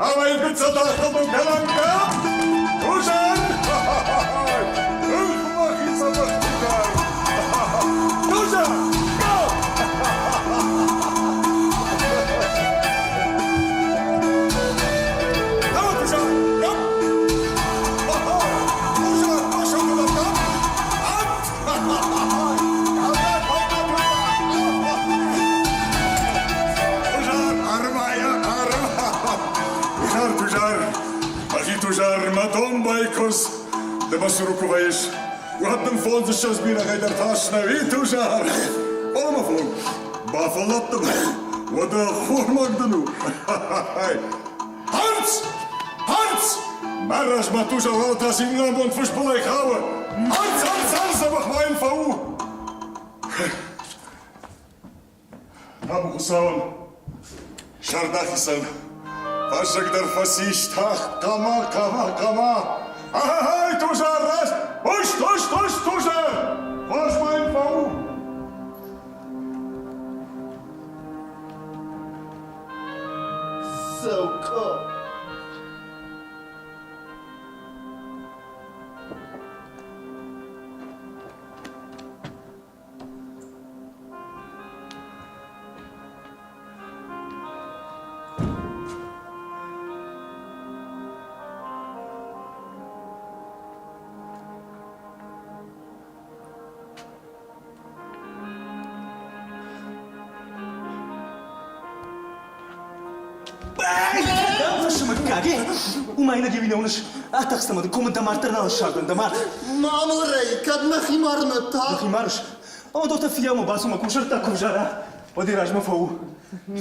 Ӕмӕ йын гыццылтӕ хъуыды кӕнӕм Тузар! Мӕхи дзӕбӕх Тузар! Тузар! Тузар, мӕхи Тузар, мӕ домбай куыдз, ды мӕ цуры куы вӕййыс, уӕд дын фондзыссӕдз бирӕгъӕй дӕр тас нӕ уи, Тузар. Фӕлӕ мӕ фон, бафӕлладтӕн, уӕдӕ хормаг дын у. Хӕрц! Хӕрц! Мӕ размӕ Тузар уӕлтас иннӕбон фысбылӕй хауы. Хӕрц, хӕрц, хӕрц, ӕмӕ хмайын фӕу! Табу Хуыцауӕн, сӕрдахицӕн фӕззӕг дӕр фӕцис тагъд хъама, хъама, хъама. Ахай, Тузар, раст! Уст, уст, уст, Тузар! Хорз ма йын фӕу! Цӕукъа! Уымӕй нӕ деуи нӕ уыныс? Атахстӕ мӕ комы дӕ мард дӕр нал ссардзӕн, дӕ мард. Ма мыл рӕй, кӕд мӕхи марынӕ та? Дӕхи марыс? Ӕмӕ доктор фиййаумӕ бацу мӕ кусӕрттаг куы взара, уӕд йӕ размӕ фӕу.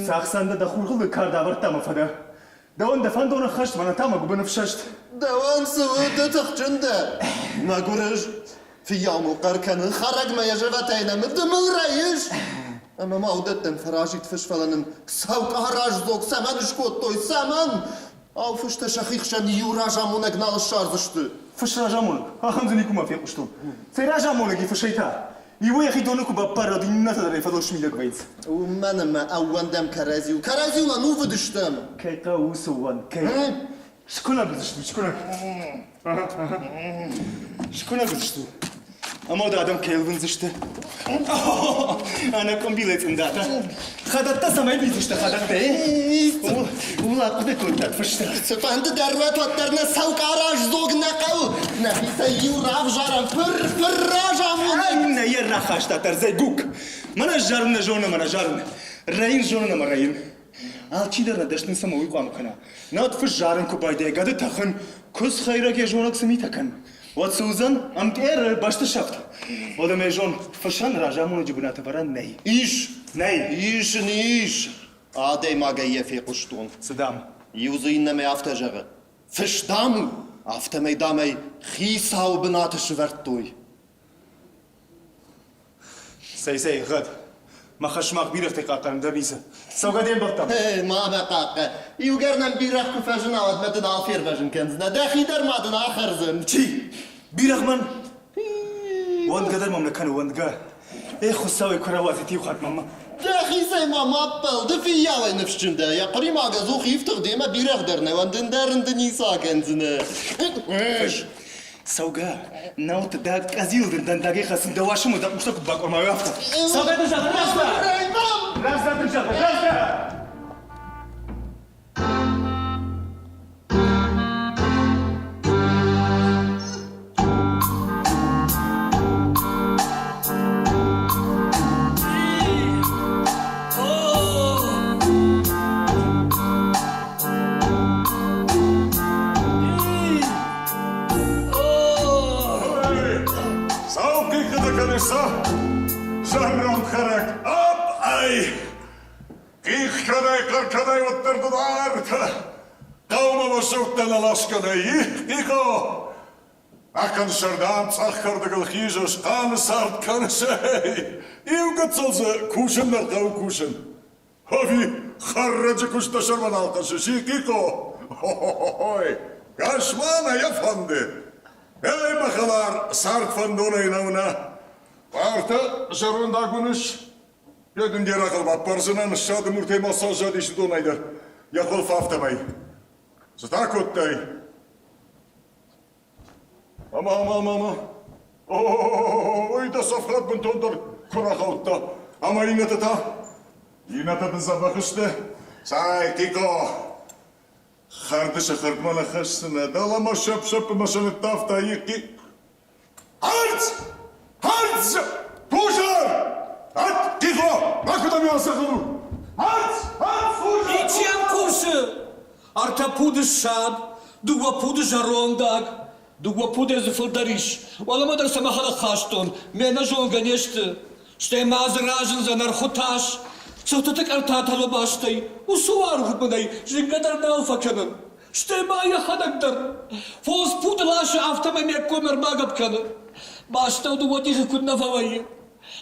Сахсан дӕ дӕ хурхыл кард авӕрдта мӕ фӕдӕ. Дӕуӕн дӕ фӕндон ӕххӕст, мӕнӕ та мӕ гуыбын ӕфсӕст. Дӕуӕн цы у, ды тыхджын дӕ? Мӕгуыр ӕз. Фыййау мыл хъӕр кӕны, хӕрӕгмӕ йӕ зӕвӕтӕй нӕмы, ды мыл рӕйыс! Ӕмӕ ма уыдӕттӕн фӕразид фыс, фӕлӕ нын цӕукъа раздзог цӕмӕн скодтой, цӕмӕн? Ау, фыстӕ сӕхи хсӕн иу разамонӕг нал ссардзысты. Фыс разамонӕг? Ахӕм дзы никуыма фехъуыстон. Цӕй разамонӕг и фысӕй та? Иуӕй йӕхи доны куы баппара, уӕд иннӕтӕ дӕр йӕ фӕдыл смидӕг вӕййынц. Уымӕн ӕмӕ ӕууӕндӕм кӕрӕдзиуыл. Кӕрӕдзиуыл ӕнувыд стӕм. Кӕй хъӕуы уыцы ууӕнк, кӕй? Скуынӕг уыдзыстут, скуынӕг. Скуынӕг уыдзыстут. Ӕмӕ уӕд адӕм кӕй ӕлвындзысты? Ӕнӕ къуымбилӕй цъындатӕ. Хӕдӕттӕ цӕмӕй бидзысты, хӕдӕттӕ, э? Ууыл ахъуыды кодтат, фыста. Цыфӕнды дӕр уӕд, уӕддӕр нӕ цӕукъараздзог нӕ хъӕуы. Нӕхицӕй иу равзарӕм, фыр-фыр разамонӕг. Нӕ йӕ рахаста дӕрзӕй гукк. Мӕнӕ зарын нӕ зоны, мӕнӕ зарын. Рӕйын зонын ӕмӕ рӕйын. Алчидӕр нӕ дӕсны цӕмӕ уый хъуамӕ кӕна. Над фыс зарын куы байдайа, гӕды тӕхын, куыдз хӕйрӕг йӕ зонӕг цы митӕ кӕны. Уӕд цы уыдзӕн? Ӕмтъеры бӕсты сӕфт. Уӕдӕ мӕ зон, фысӕн разамонӕджы бынаты ӕвӕрӕн нӕй. Ис. Нӕй. Ис ын ис. Адӕймагӕй йӕ фехъуыстон. Цы дам? Иу дзы иннӕмӕй афтӕ зӕгъы. Фыс, дам у, афтӕмӕй, дам ӕй хицауы бынаты сывӕрдтой. Цӕй, цӕй, гъӕд. Мӕ хӕс мах бирӕгътӕй хъахъхъӕнын дӕр ницы. Цӕугӕ де мбӕлттӕм. Ма мӕ хъахъхъӕ. Иугӕр нӕм бирӕгъ куы фӕзына, уӕд мӕ ды нал фервӕзын кӕндзынӕ. Дӕхи дӕр ма дын ахӕрдзӕн. Чи? Бирӕгъ мӕн? Уӕндгӕ дӕр мӕм нӕ кӕны, уӕндгӕ. Эх, Хуыцауӕй куы рауадзит иу хатт мӕнмӕ. Дӕхицӕй ма ма ппӕл, ды фыййауӕй ныфсджын дӕ, йӕ хъуыримаг ӕдзух ифтыгъд демӕ бирӕгъ дӕр нӕ уӕндын дӕр ын ды ницы акӕндзынӕ. Цӕугӕ, науты дӕ къӕдзил дын дӕндагӕй хӕцын дӕ уасымы дӕ къухтӕ куыд бакъуырмай, афтӕ. Цӕугӕ дын зӕгъын, раздӕр! Раздӕр дын зӕгъын, раздӕр! Сау хъихъхъытӕ кӕныс, сӕ? Зӕронд хӕрӕг, ап ӕй! Хъихъ кӕнай, хъӕр кӕнай, уӕддӕр дын ӕртӕ хъӕумӕ мӕ сырдтӕ нӕ ласгӕнӕй, и, Хъихъо? Ахӕм сӕрдӕм цъӕх кӕрдӕгыл хизыс, хъаны цард кӕныс, эй! Иу гыццыл дзы кусын нӕ хъӕуы кусын. Ӕви хӕррӕджы куыст дӕ сӕрмӕ нал хӕссыс, и, Хъихъо? Хо-хо-хой! Кӕс-ма, нӕ йӕ фӕнды. Эй, мӕ хӕлар, цард фӕндонӕй нӕу, нӕ. Партӕ зӕрондаг уыныс? Йӕ дын де рагъыл баппардзынӕн, ссады муртӕй ма цас задис уыдонӕй дӕр. Йӕ хуылф афтӕмӕй. Цытӕ кодтай? Ӕмӕ, ӕмӕ, ӕмӕ, ӕмӕ. Ой, дӕ цӕфхад бынтондӕр куы рахаудта. Ӕмӕ иннӕтӕ та? Иннӕтӕ дын дзӕбӕх сты? Цӕй, Тикъо, хӕрды сӕ хӕрдмӕ нӕ хӕсдзынӕ, дӕлӕмӕ сӕпп-сӕпп ӕмӕ сӕ ныддавта ихъи. Хӕрдз! Хӕрдз! Пожар! Ӕтт, Тикъо, макуыдӕм иу ацӕгъӕл у! Хӕрдз! Хӕрдз! Пожар! Ничем кусы! Ӕртӕ пуды ссад, дыууӕ пуды зӕрондаг, дыууӕ пудӕй дзы фылдӕр ис. Уӕлӕмӕ дӕр сӕ мӕхӕдӕг хастон, ме нӕзонгӕ не сты. Стӕй ма дзы разындзӕн ӕрхуы тас, цыхтыты къӕртатӕ лобастӕй, уыцы уаргъ бынӕй зынгӕ дӕр нал фӕкӕнын. Стӕй ма йӕхӕдӕг дӕр фондз пуды ласы, афтӕмӕй ме ккоймӕ ӕрбагӕпп кӕны. Мастау дыууӕ дихы куыд нӕ фӕвӕййы.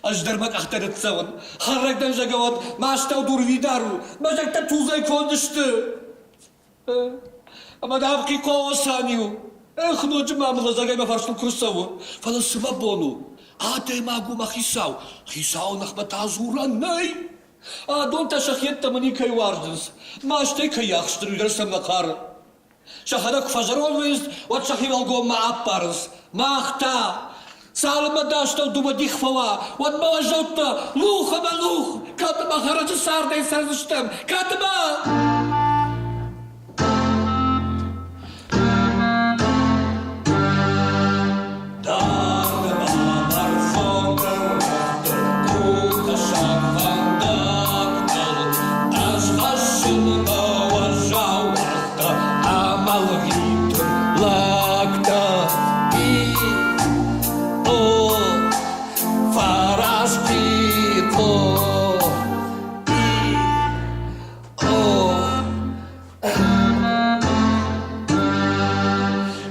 Ӕз дӕр мӕ къӕхтӕ ныццӕуын. Хӕрӕг дӕн зӕгӕуӕд, мӕ астӕу дурвидар у, мӕ зӕгтӕ тулдзӕй конд сты. Ӕмӕ дам Хъикъо-Осаниу, эх, ноджы ма мыл лӕдзӕгӕй мӕ фарстыл куы рцӕуы, фӕлӕ цы мӕ бон у? Адӕймаг у мӕ хицау, хицауы ныхмӕ та дзурӕн нӕй. Адон та сӕхи йеддӕмӕ никӕй уарзынц, мастӕй кӕй ахсты, уый дӕр сӕм нӕ хъары. Сӕхӕдӕг куы фӕзӕронд вӕййынц, уӕд сӕхи уӕлгоммӕ аппарынц. Мах та, цалынмӕ дӕ астӕу дыууӕ дих фӕуа, уӕдмӕ уӕззӕуттӕ лух ӕмӕ лух, кӕдмӕ хӕрӕджы цардӕй цӕрдзыстӕм, кӕдмӕ!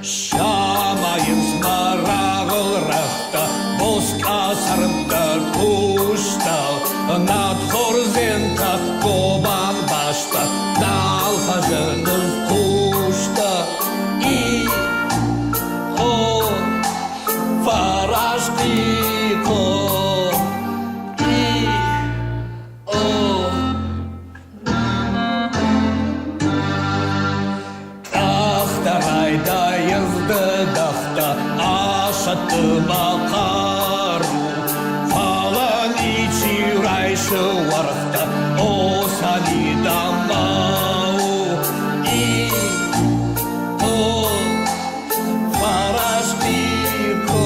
Самайынц мӕ рагъыл рӕгътӕ, боцкъа цӕрмттӕ къустӕ, над хордзентӕ, гобан бӕстӕ, нал фӕзынынц хъустӕ. И, о, фӕраст и, о, и, о. Къӕхтӕ райдайынц дыдӕгътӕ, асӕтты мӕ хъару. Фӕлӕ ничи райсы уӕргътӕ, о, сӕни-дам-ма у. И, о, фӕраст и, о,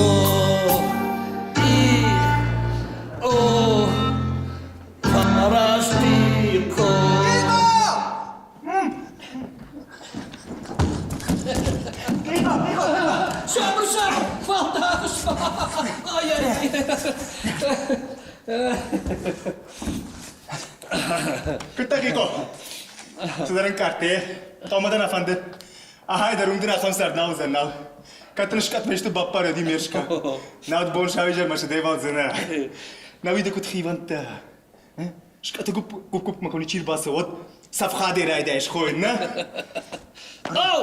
и, о. Сабыр, сабыр, фӕлтау Куыдта Гико? Цыдӕр ӕнкъардтӕ, хъӕумӕ дӕ нӕ фӕнды? Ахай дӕр уым дын ахӕм цард нал уыдзӕн, нал. Кӕд дын скъӕтмӕ исты баппарӕд и мерска. Науӕд бон сауизӕрмӕ сыдӕй валдзынӕ. Науи ды куыд хивӕндтӕ. Скъӕты гуыпп-гуыпмӕ куы ничи рбацӕуа, уӕд цӕфхадӕй райдайыс хойын, нӕ? Ау!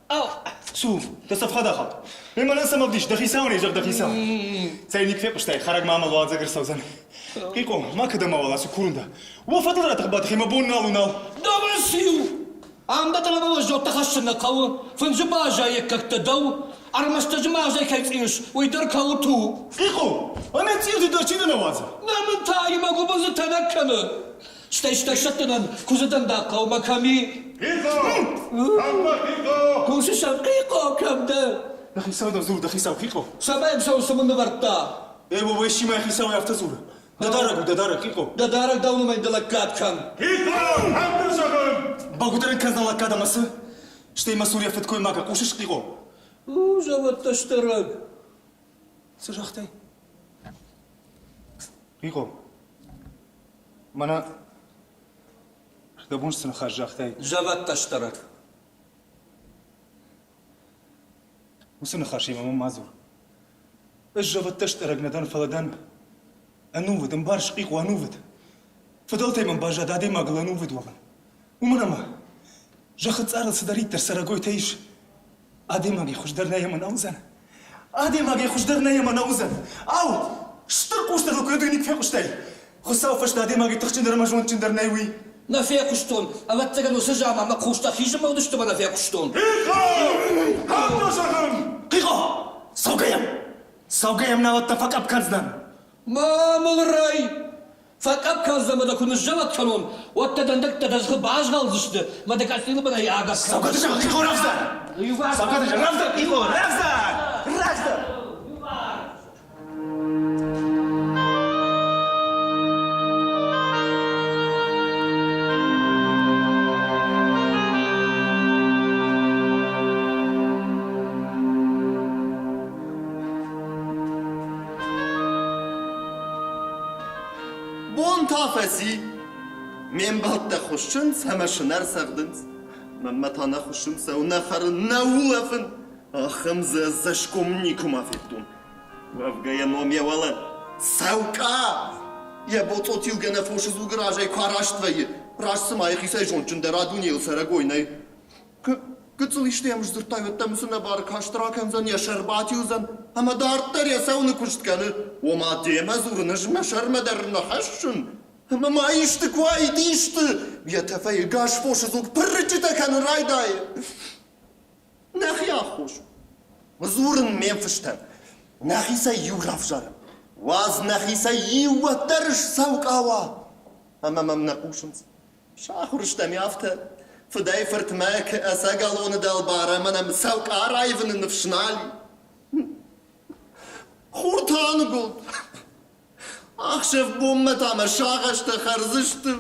Ау! Цу, дӕ цӕфхад ахауд. Ме мӕнӕн цӕм ӕвдис, дӕ хицауӕн ӕй зӕгъ, дӕ хицау. Цӕй, ник фехъуыстай, хӕрӕг ма амӕл уалдзӕг ӕрцӕудзӕн. Къикъо, ма кӕдӕм мауал ацу, курын дӕ. Уӕ фӕдыл ратӕх-батӕхи мӕ бон нал у, нал. Дӕуӕн циу? Ам дӕ дӕлӕмӕ уӕззӕуттӕ хӕссын нӕ хъӕуы, фынджы баззайӕггӕгтӕ дӕу, ӕрмӕст ӕз мазӕй кӕй цъирыс, уый дӕр кӕуылт у. Къикъо, ӕмӕ цъиуты дӕр чи нӕ уадзы? Нӕ мын та мӕ гуыбын дзы тӕнӕг кӕны. Стӕй стӕгсӕттынӕн куыдзы дӕндаг хъӕумӕ кӕм и? Къикъо! Кӕм дӕ, Къикъо? Хъусыс ӕм, Къикъо, кӕм дӕ? Дӕ хицау дӕм дзуры, дӕ хицау, Къикъо. Цӕмӕй йӕм цӕуын, цы мын нывӕрдта? Эй, уӕ, исчи мӕ хицауӕй афтӕ дзуры. Дӕ дарӕг у, дӕ дарӕг, Къикъо. Дӕ дарӕг дӕу нымайын дӕ лӕггад кӕн. Къикъо, кӕм дын зӕгъын? Бӕгуыдӕр ын кӕндзӕн лӕггад ӕмӕ цы? Стӕй мӕ цур йӕ фыдкой ма кӕ, хъусыс, Къикъо? У, зӕвӕттӕ стӕрӕг. Цы загътай? Къикъо, мӕнӕ дӕ бон цы ныхас загътай? Зӕвӕттӕ стӕрӕг. Уыцы ныхасимӕ мӕм ма дзур. Ӕз зӕвӕттӕ стӕрӕг нӕ дӕн, фӕлӕ дӕн ӕнувыд, ӕмбарыс, Къикъо, ӕнувыд. Фыдӕлтӕй мӕм баззад адӕймагыл ӕнувыд уӕвын. Уымӕн ӕмӕ зӕххы цъарыл цыдӕриддӕр цӕрӕгойтӕ ис, адӕймагӕй хуыздӕр нӕ ӕмӕ нӕ уыдзӕн. Адӕймагӕй хуыздӕр нӕ ӕмӕ нӕ уыдзӕн. Ау, стыр хъустӕ дыл куы нӕ фехъуыстай? Хуыцауы фӕстӕ адӕймагӕй тыхджындӕр ӕмӕ зондджындӕр нӕй, уый. Нӕ фехъуыстон, ӕвӕццӕгӕн уыцы заман мӕ хъустӕ хизынмӕ уыдысты ӕмӕ нӕ фехъуыстон. Хъихъо! Кӕм зӕгъын? Хъихъо! Цӕугӕ йӕм! Цӕугӕ йӕм науӕд дӕ фӕкъӕпп кӕндзынӕн! Ма мыл рӕй! Фӕкъӕпп кӕндзӕн ӕмӕ дӕ куы ныззӕвӕт кӕнон, уӕд дӕ дӕндӕгтӕ дӕ дзыхы базгъӕлдзысты мӕ дӕ къӕцъилы бынӕй агӕпп Цӕугӕ ды зӕгъ, Хъихъо, рӕвдздӕр! Цӕугӕ ды зӕгъ, рӕвдздӕр, Хъихъо, рӕвдздӕр! Рӕвдздӕр! Бон та фӕци. Ме мбӕлттӕ хуыссынц ӕмӕ сынӕр цӕгъдынц. Мӕнмӕ та нӕ хуыссын цӕуы, нӕ хӕрын, нӕ улӕфын. Ахӕм дзы ӕдзӕсгом никуыма федтон. Уӕвгӕ йӕ ном йӕ уӕлӕ Цӕукъа! Йӕ боцъо тилгӕ нӕ фосы дзугы разӕй куы араст вӕййы, раст цыма йӕхицӕй зондджындӕр а дунейыл цӕрӕгой нӕй. Гыццыл исты йӕм сдзырдтай, уӕд дӕм цы нӕбары каст ракӕндзӕн, йӕ сӕр батилдзӕн ӕмӕ дарддӕр йӕ цӕуыны куыст кӕны. Ома демӕ дзурын ӕз мӕ сӕрмӕ дӕр нӕ хӕссын. Ӕмӕ ма исты куы уаид, исты! Йӕ тӕфӕй ӕгас фосы дзуг пыррыччытӕ кӕнын райдайы. Нӕхи аххос. Дзурын ме мфыстӕн. Нӕхицӕй иу равзарӕм. Уадз нӕхицӕй иу уӕддӕр ссӕукъа уа. Ӕмӕ мӕм нӕ хъусынц. Сахуыр стӕм афтӕ. Фыдӕй-фыртмӕ ӕцӕгӕлоны дӕлбар ӕмӕ нӕм цӕукъа раивыны ныфс нал и. Хур та аныгуылд. Ӕхсӕв бонмӕ та мӕ сагъӕстӕ хӕрдзысты.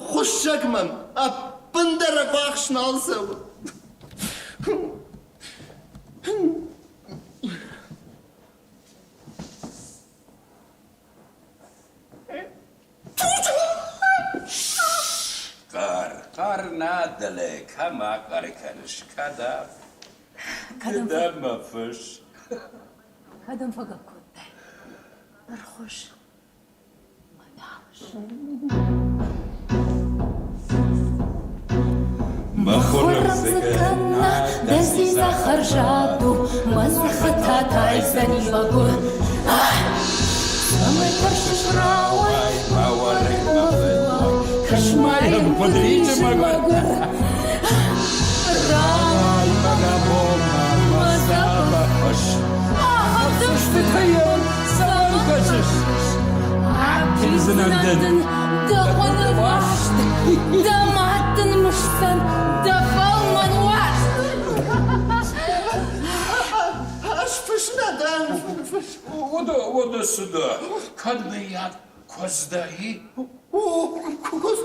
Хуыссӕг мӕм ӕппындӕр ӕввахс нал цӕуы. Хъӕр, хъӕр нӕ дӕлӕ кӕм ахъӕр кӕныс, кӕдӕм? Кӕдӕм мӕ фыс? Кӕдӕм фӕгӕпп кодтай? Ӕрхуысс, мӕ далыс. Мӕ Хурӕмдзы кӕна, дӕ дзидза хӕрзад у, мӕ дзыхы та тайдзӕни мӕгуыр. Цӕмӕй тӕрсыс рауай, мӕ уӕрыкк, мӕ фыдуаг, кӕс-ма йӕм, куыд ризы мӕгуыр. Рауай, мӕ гӕбомӕ, мӕ дзӕбӕх ус. Ахӕм цӕстытӕ йӕм цӕмӕн кӕсыс? Атилдзынӕн дын дӕ хъуыны уарзт, дӕ мад дын мысдзӕн дӕ фӕлмӕн уарзт. Ӕз фыс нӕ дӕн, фыс. Уӕдӕ, уӕдӕ цы дӕ? Кӕд мыййаг куыдз дӕ, и? О, куыдз.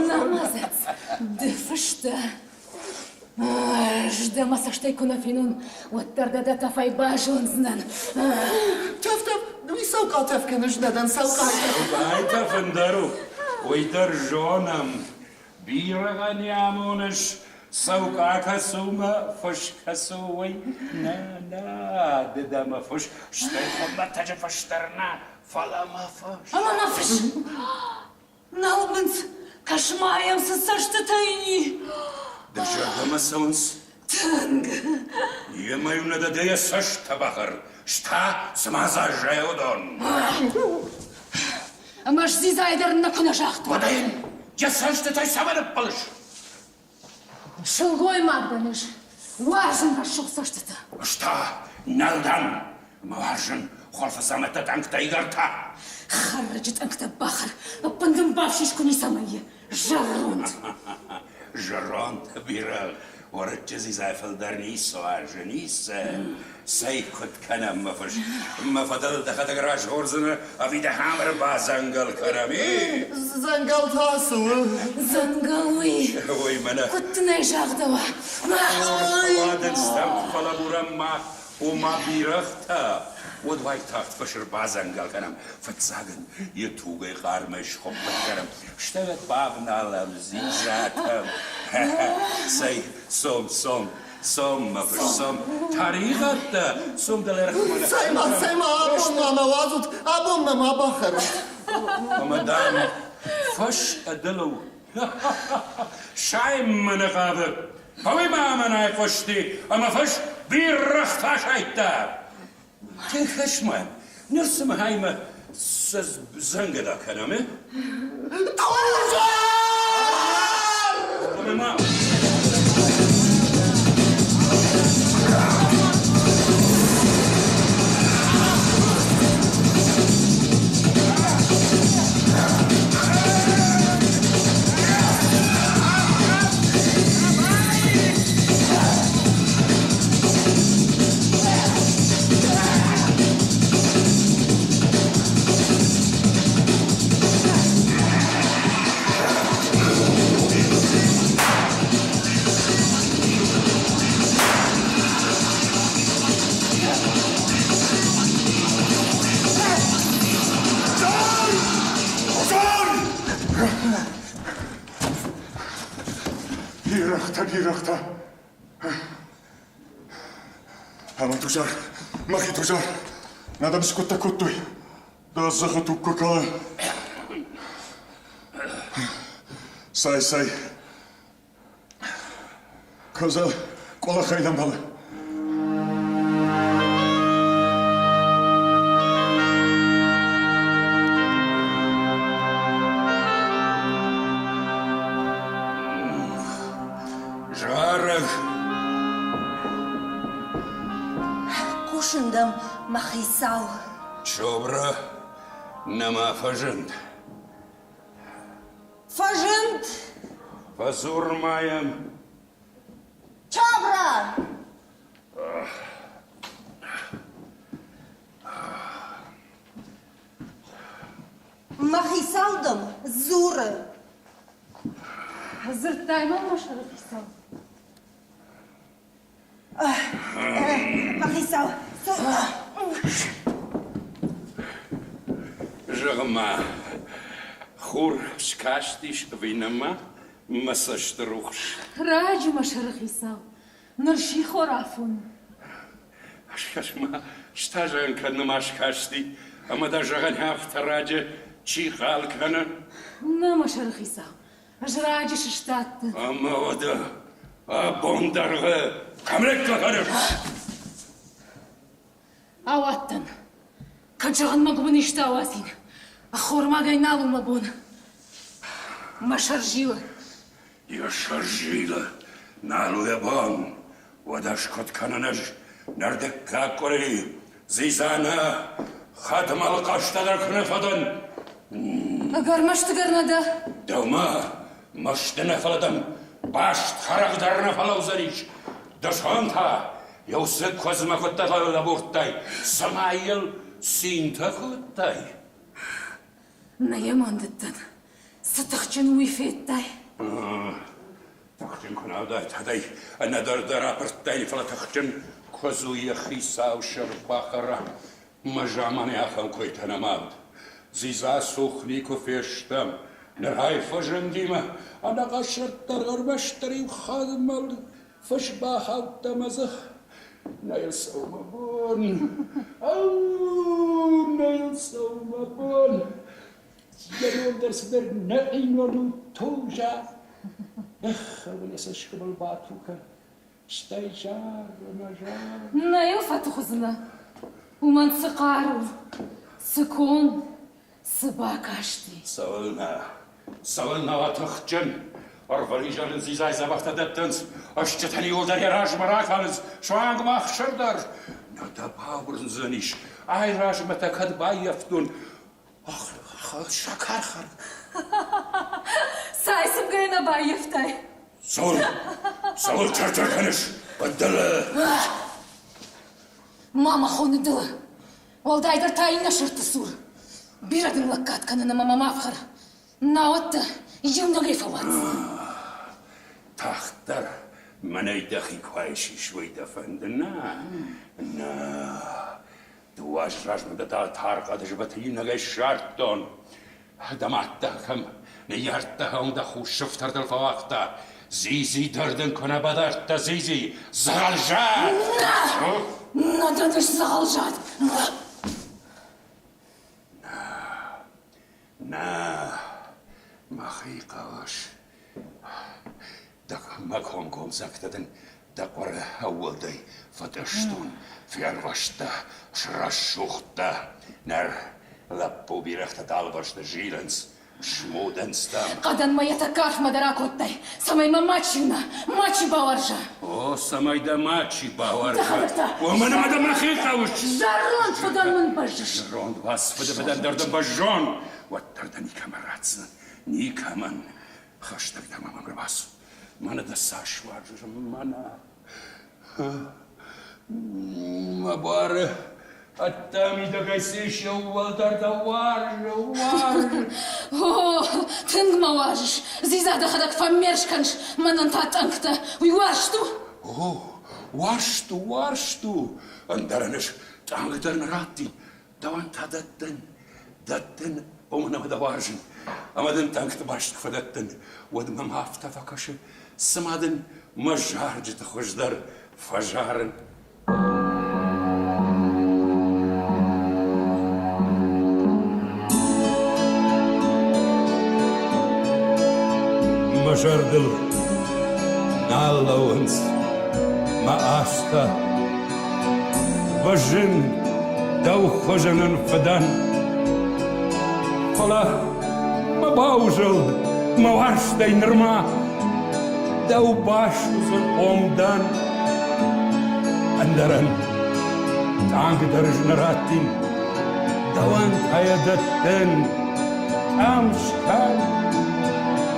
Намазӕц, ды фыс дӕ. Ӕз дӕ мӕ цӕстӕй куы нӕ фенон, уӕддӕр дӕ дӕ тӕфӕй базондзынӕн. Тӕф, тӕф, уый цӕукъа тӕф кӕныс, нӕ дӕн цӕукъа. Цӕукъайы тӕф ӕндӕр у, уый дӕр зонӕм. Бирӕгъӕн йӕ амоныс, цӕукъа кӕцы у мӕ фыс кӕцы у, уый? Нӕ, нӕ, ды дӕ мӕ фыс, стӕй хуымӕтӕджы фыс дӕр нӕ, фӕлӕ мӕ фыс. Ӕмӕ мӕ фыс! Нӕлбындз, кӕс-ма йӕм, цы цӕстытӕ йын и! Дӕ зӕрдӕмӕ цӕуынц? Тынг. Емӕ-иу нӕ дӕ йӕ цӕст бахӕр, ста, цыма заззайы уыдон. Ӕмӕ сдзидзайы дӕр нӕ куы нӕ загътон. Уӕдӕ йын йӕ цӕстытӕй цӕмӕн ӕппӕлыс? Сылгоймаг дӕн ӕз, уарзын рӕсугъд цӕстытӕ. Ӕз та нал дӕн, мӕ уарзын хуылфыдзаумӕттӕ тъӕнгтӕ игӕртӕ. Хӕрӕджы тъӕнгтӕ бахӕр, ӕппын дын бафсис куы ницӕмӕй и, зӕронд. Зӕронд бирӕгъ, уӕрыччы дзидзайы фылдӕр ницы уарзы, ницы. Цӕй, куыд кӕнӕм, мӕ фыс? Мӕ фӕдыл дӕхӕдӕг разгъордзынӕ ӕви дӕ хӕм ӕрбадзӕнгӕл кӕнӕм, и? Дзӕнгӕл та цы у? Дзӕнгӕл уый. Ой, мӕнӕ. Куыд дын ӕй загъдӕуа? Уадындзтӕм куы фӕлӕбурӕм мах, ома бирӕгътӕ, уӕд уайтагъд фыс ӕрбадзӕнгӕл кӕнӕм. Фыццаг ын йӕ тугӕй хъармӕй схуыппыт кӕнӕм, стӕй уӕд бавналӕм дзидзатӕм. Цӕй, цом, цом, Цом, мӕ фыс, цом. Тӕригъӕдтӕ, цом дӕлӕ ӕрхмӕ. Цӕй-ма, цӕй-ма, абон ма мӕ уадзут, абон мӕ ма бахӕрут. Ӕмӕ, дам, фыс ӕдылы у. Сайынмӕ нӕ хъавы. Фӕуый ма мӕн айхъуысти, ӕмӕ фыс бирӕгътӕ сайдта. Тынг хӕсмӕ. Ныр цымыхаймӕ. Дзӕнгӕда кӕнӕм, э? Бирӕгътӕ, бирӕгътӕ! Ӕмӕ Тузар, мӕхи Тузар, нӕ дӕм скъуыдтӕ кодтой. Дӕ дзыхы туг куы кӕлы. Цӕй, цӕй. Козел къуылыхӕй нӕ мӕлы. Зарӕг. Хъусын дӕм, мӕ хицау. Чобра нӕма фӕзынд. Фӕзынд! Фӕдзур ма йӕм. Чабра! Мӕ хицау дӕм дзуры. Дзырдтай мӕм мӕ сӕрыхицау. Мӕ хицау. Зӕгъ-ма, хур скастис ӕви нӕма мӕ цӕсты рухс? Раджы мӕ сӕрыхицау, ныр сихор афон. Скӕс-ма, стазӕн кӕд нӕма скасти, ӕмӕ дӕ зӕгъӕн афтӕ раджы чи хъал кӕны? Нӕ, мӕ сӕрыхицау, ӕз раджы сыстадтӕн. Ӕмӕ уӕдӕ абондӕргъы кӕм лекка кӕныс? Ауадтӕн. Кӕд зӕгъын мӕ гуыбын исты ауадзин. Ӕххормагӕй нал у мӕ бон. Мӕ сӕр зилы. Йӕ сӕр зилы, нал у йӕ бон. Уӕдӕ скуыд кӕнын ӕз ныр дыккаг къуыри дзидза нӕ хӕдмӕлы хъӕстӕ дӕр куы нӕ фӕдӕн. Ӕгӕр мӕстыгӕр нӕ дӕ? Дӕумӕ мӕсты нӕ фӕлӕ дӕм баст хӕрӕг дӕр нӕ фӕлӕудзӕнис. Дысон та еу цыд куыдзмӕ куыддӕр фӕлӕбурдтай, цыма йыл цинтӕ кодтай. Нӕ йӕм андыдтӕн. Цы тыхджын уый федтай? Тыхджын куы нӕ уыдаид, уӕдӕй ӕнӕдӕр дӕр апырдтай, фӕлӕ тыхджын куыдз у йӕ хицау сӕрбахӕра. Мӕ заманы ахӕм койтӕ нӕма уыд. Дзидза цух никуы фестӕм. Ныр ӕй фӕзындимӕ ӕнӕкъӕсӕрддӕр ӕрмӕстдӕр иу хӕдмӕл фыс бахаудта мӕ дзых. Нӕ йыл цӕуы мӕ бон. Ау, нӕ йыл цӕуы мӕ бон. Йӕ ном дӕр цыдӕр нӕхъинон у, Туза. Эх, ӕмӕ йӕ цӕсгомыл бату кӕн. Стӕй зар ӕмӕ зар. Нӕ йыл фӕтых уыдзынӕ. Уымӕн цы хъару, цы конд, цы бакасти. Цӕуылнӕ, цӕуылнӕ уа тыхджын? Ӕрвылизӕр ын дзидзайы дзӕбӕхтӕ дӕттынц, ӕстджытӕн иуылдӕр йӕ размӕ ракалынц, суанг ма ӕхсыр дӕр. Нӕ дӕ бауырндзӕнис, ай размӕ та кӕд баййӕфтон, Сӕкӕрхӕр. Цай цымгӕйӕ нӕ баййӕфтай? Цӕуыл? Цӕуыл тӕр-тӕр кӕныс, ӕддӕлы? Ма мӕ хоны дылы. Уӕлдайдӕр та иннӕ сырдты цур. Бирӕ дын лӕггад кӕнын ӕмӕ мӕ ма фхӕр. Науӕд дӕ иунӕгӕй фӕуадз. Тагъддӕр мӕнӕй дӕхи куы айсис, уый дӕ фӕнды? Нӕ, нӕ. Дыууӕ азы размӕ дӕ тар хъӕды зыбыты иунӕгӕй ссардтон. Дӕ мад дӕ кӕм ныййардта, уым дӕ хус сыфтӕртыл фӕуагъта. Дзидзи дӕр дын куы нӕ бадардта, дзидзи, дзӕгъӕлзад! Нӕ! Нӕ дӕн ӕз дзӕгъӕлзад! Нӕ, нӕ, мӕхи хъӕлӕс. Мӕ комкомдзӕгтӕ дын дӕ хъуыры ӕууылдӕй фӕтъыстон, фервӕзтӕ, срӕсугъдтӕ. Ныр Лӕппу бирӕгътӕ дӕлвӕзты зилынц, смудынц дӕм. Хъӕдӕн мӕ йӕ тӕккӕ арфмӕ дӕр акодтай, цӕмӕй мӕ мачи уына, мачи бауарза. О, цӕмӕй дӕ мачи бауарза. Дӕхӕдӕг та. Уымӕн ӕмӕ дӕ мӕхи хъӕуыс. Зӕронд фыдӕн мын бӕззыс. Зӕронд уац фыды фыдӕн дӕр дын бӕззон, уӕддӕр дӕ никӕмӕ ратдзынӕн. Никӕмӕн. Хӕстӕг дӕ мӕм ӕрбацу. Мӕнӕ дӕ цас уарзыс, мӕнӕ. Мӕ буары ӕддӕ-мидӕгӕй цы ис, иууылдӕр дӕ уарзы, уарзы. О, тынг мӕ уарзыс. Дзидза дӕхӕдӕг фӕммерс кӕныс, мӕнӕн та тъӕнгтӕ. Уый уарзт у? О, уарзт у, уарзт у. Ӕндӕрӕн ӕз тъанг дӕр нӕ раттин. Дӕуӕн та дӕттын, дӕттын, уымӕн ӕмӕ дӕ уарзын. Ӕмӕ дын тъӕнгты баст куы фӕдӕттын, уӕд мӕм афтӕ фӕкӕсы, цыма дын мӕ зарджыты хуыздӕр фӕзарын. Мӕ зӕрдыл нал лӕууынц мӕ азтӕ. Бӕззын дӕу хуызӕнӕн фыдӕн. Фӕлӕ мӕ баузӕлд мӕ уарзтӕй нырма дӕу басудзын омдӕн. Ӕндӕрӕн тъанг дӕр ӕз нӕ раттин, дӕуӕн та йӕ дӕттын. Ам скӕн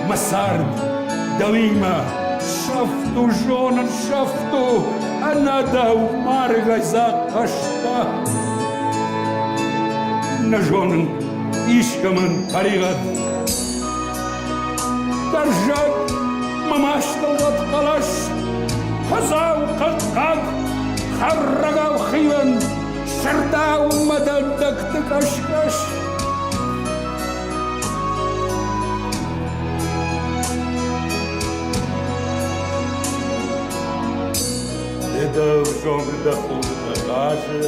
мӕ цард дӕуимӕ сӕфт у, зонын, сӕфт у, ӕнӕ дӕу маргӕй дзаг хъӕстӕ. Нӕ зонын искӕмӕн тӕригъӕд. Дӕрзӕг мӕ мастылгъӕд хъӕлӕс, куыдзау хъыхъхъаг, хӕррӕгау хивӕнд, сырдау мӕ дӕндӕгты къӕс-къӕс. Ды дӕ взонг дӕ хуртӕ хъазы,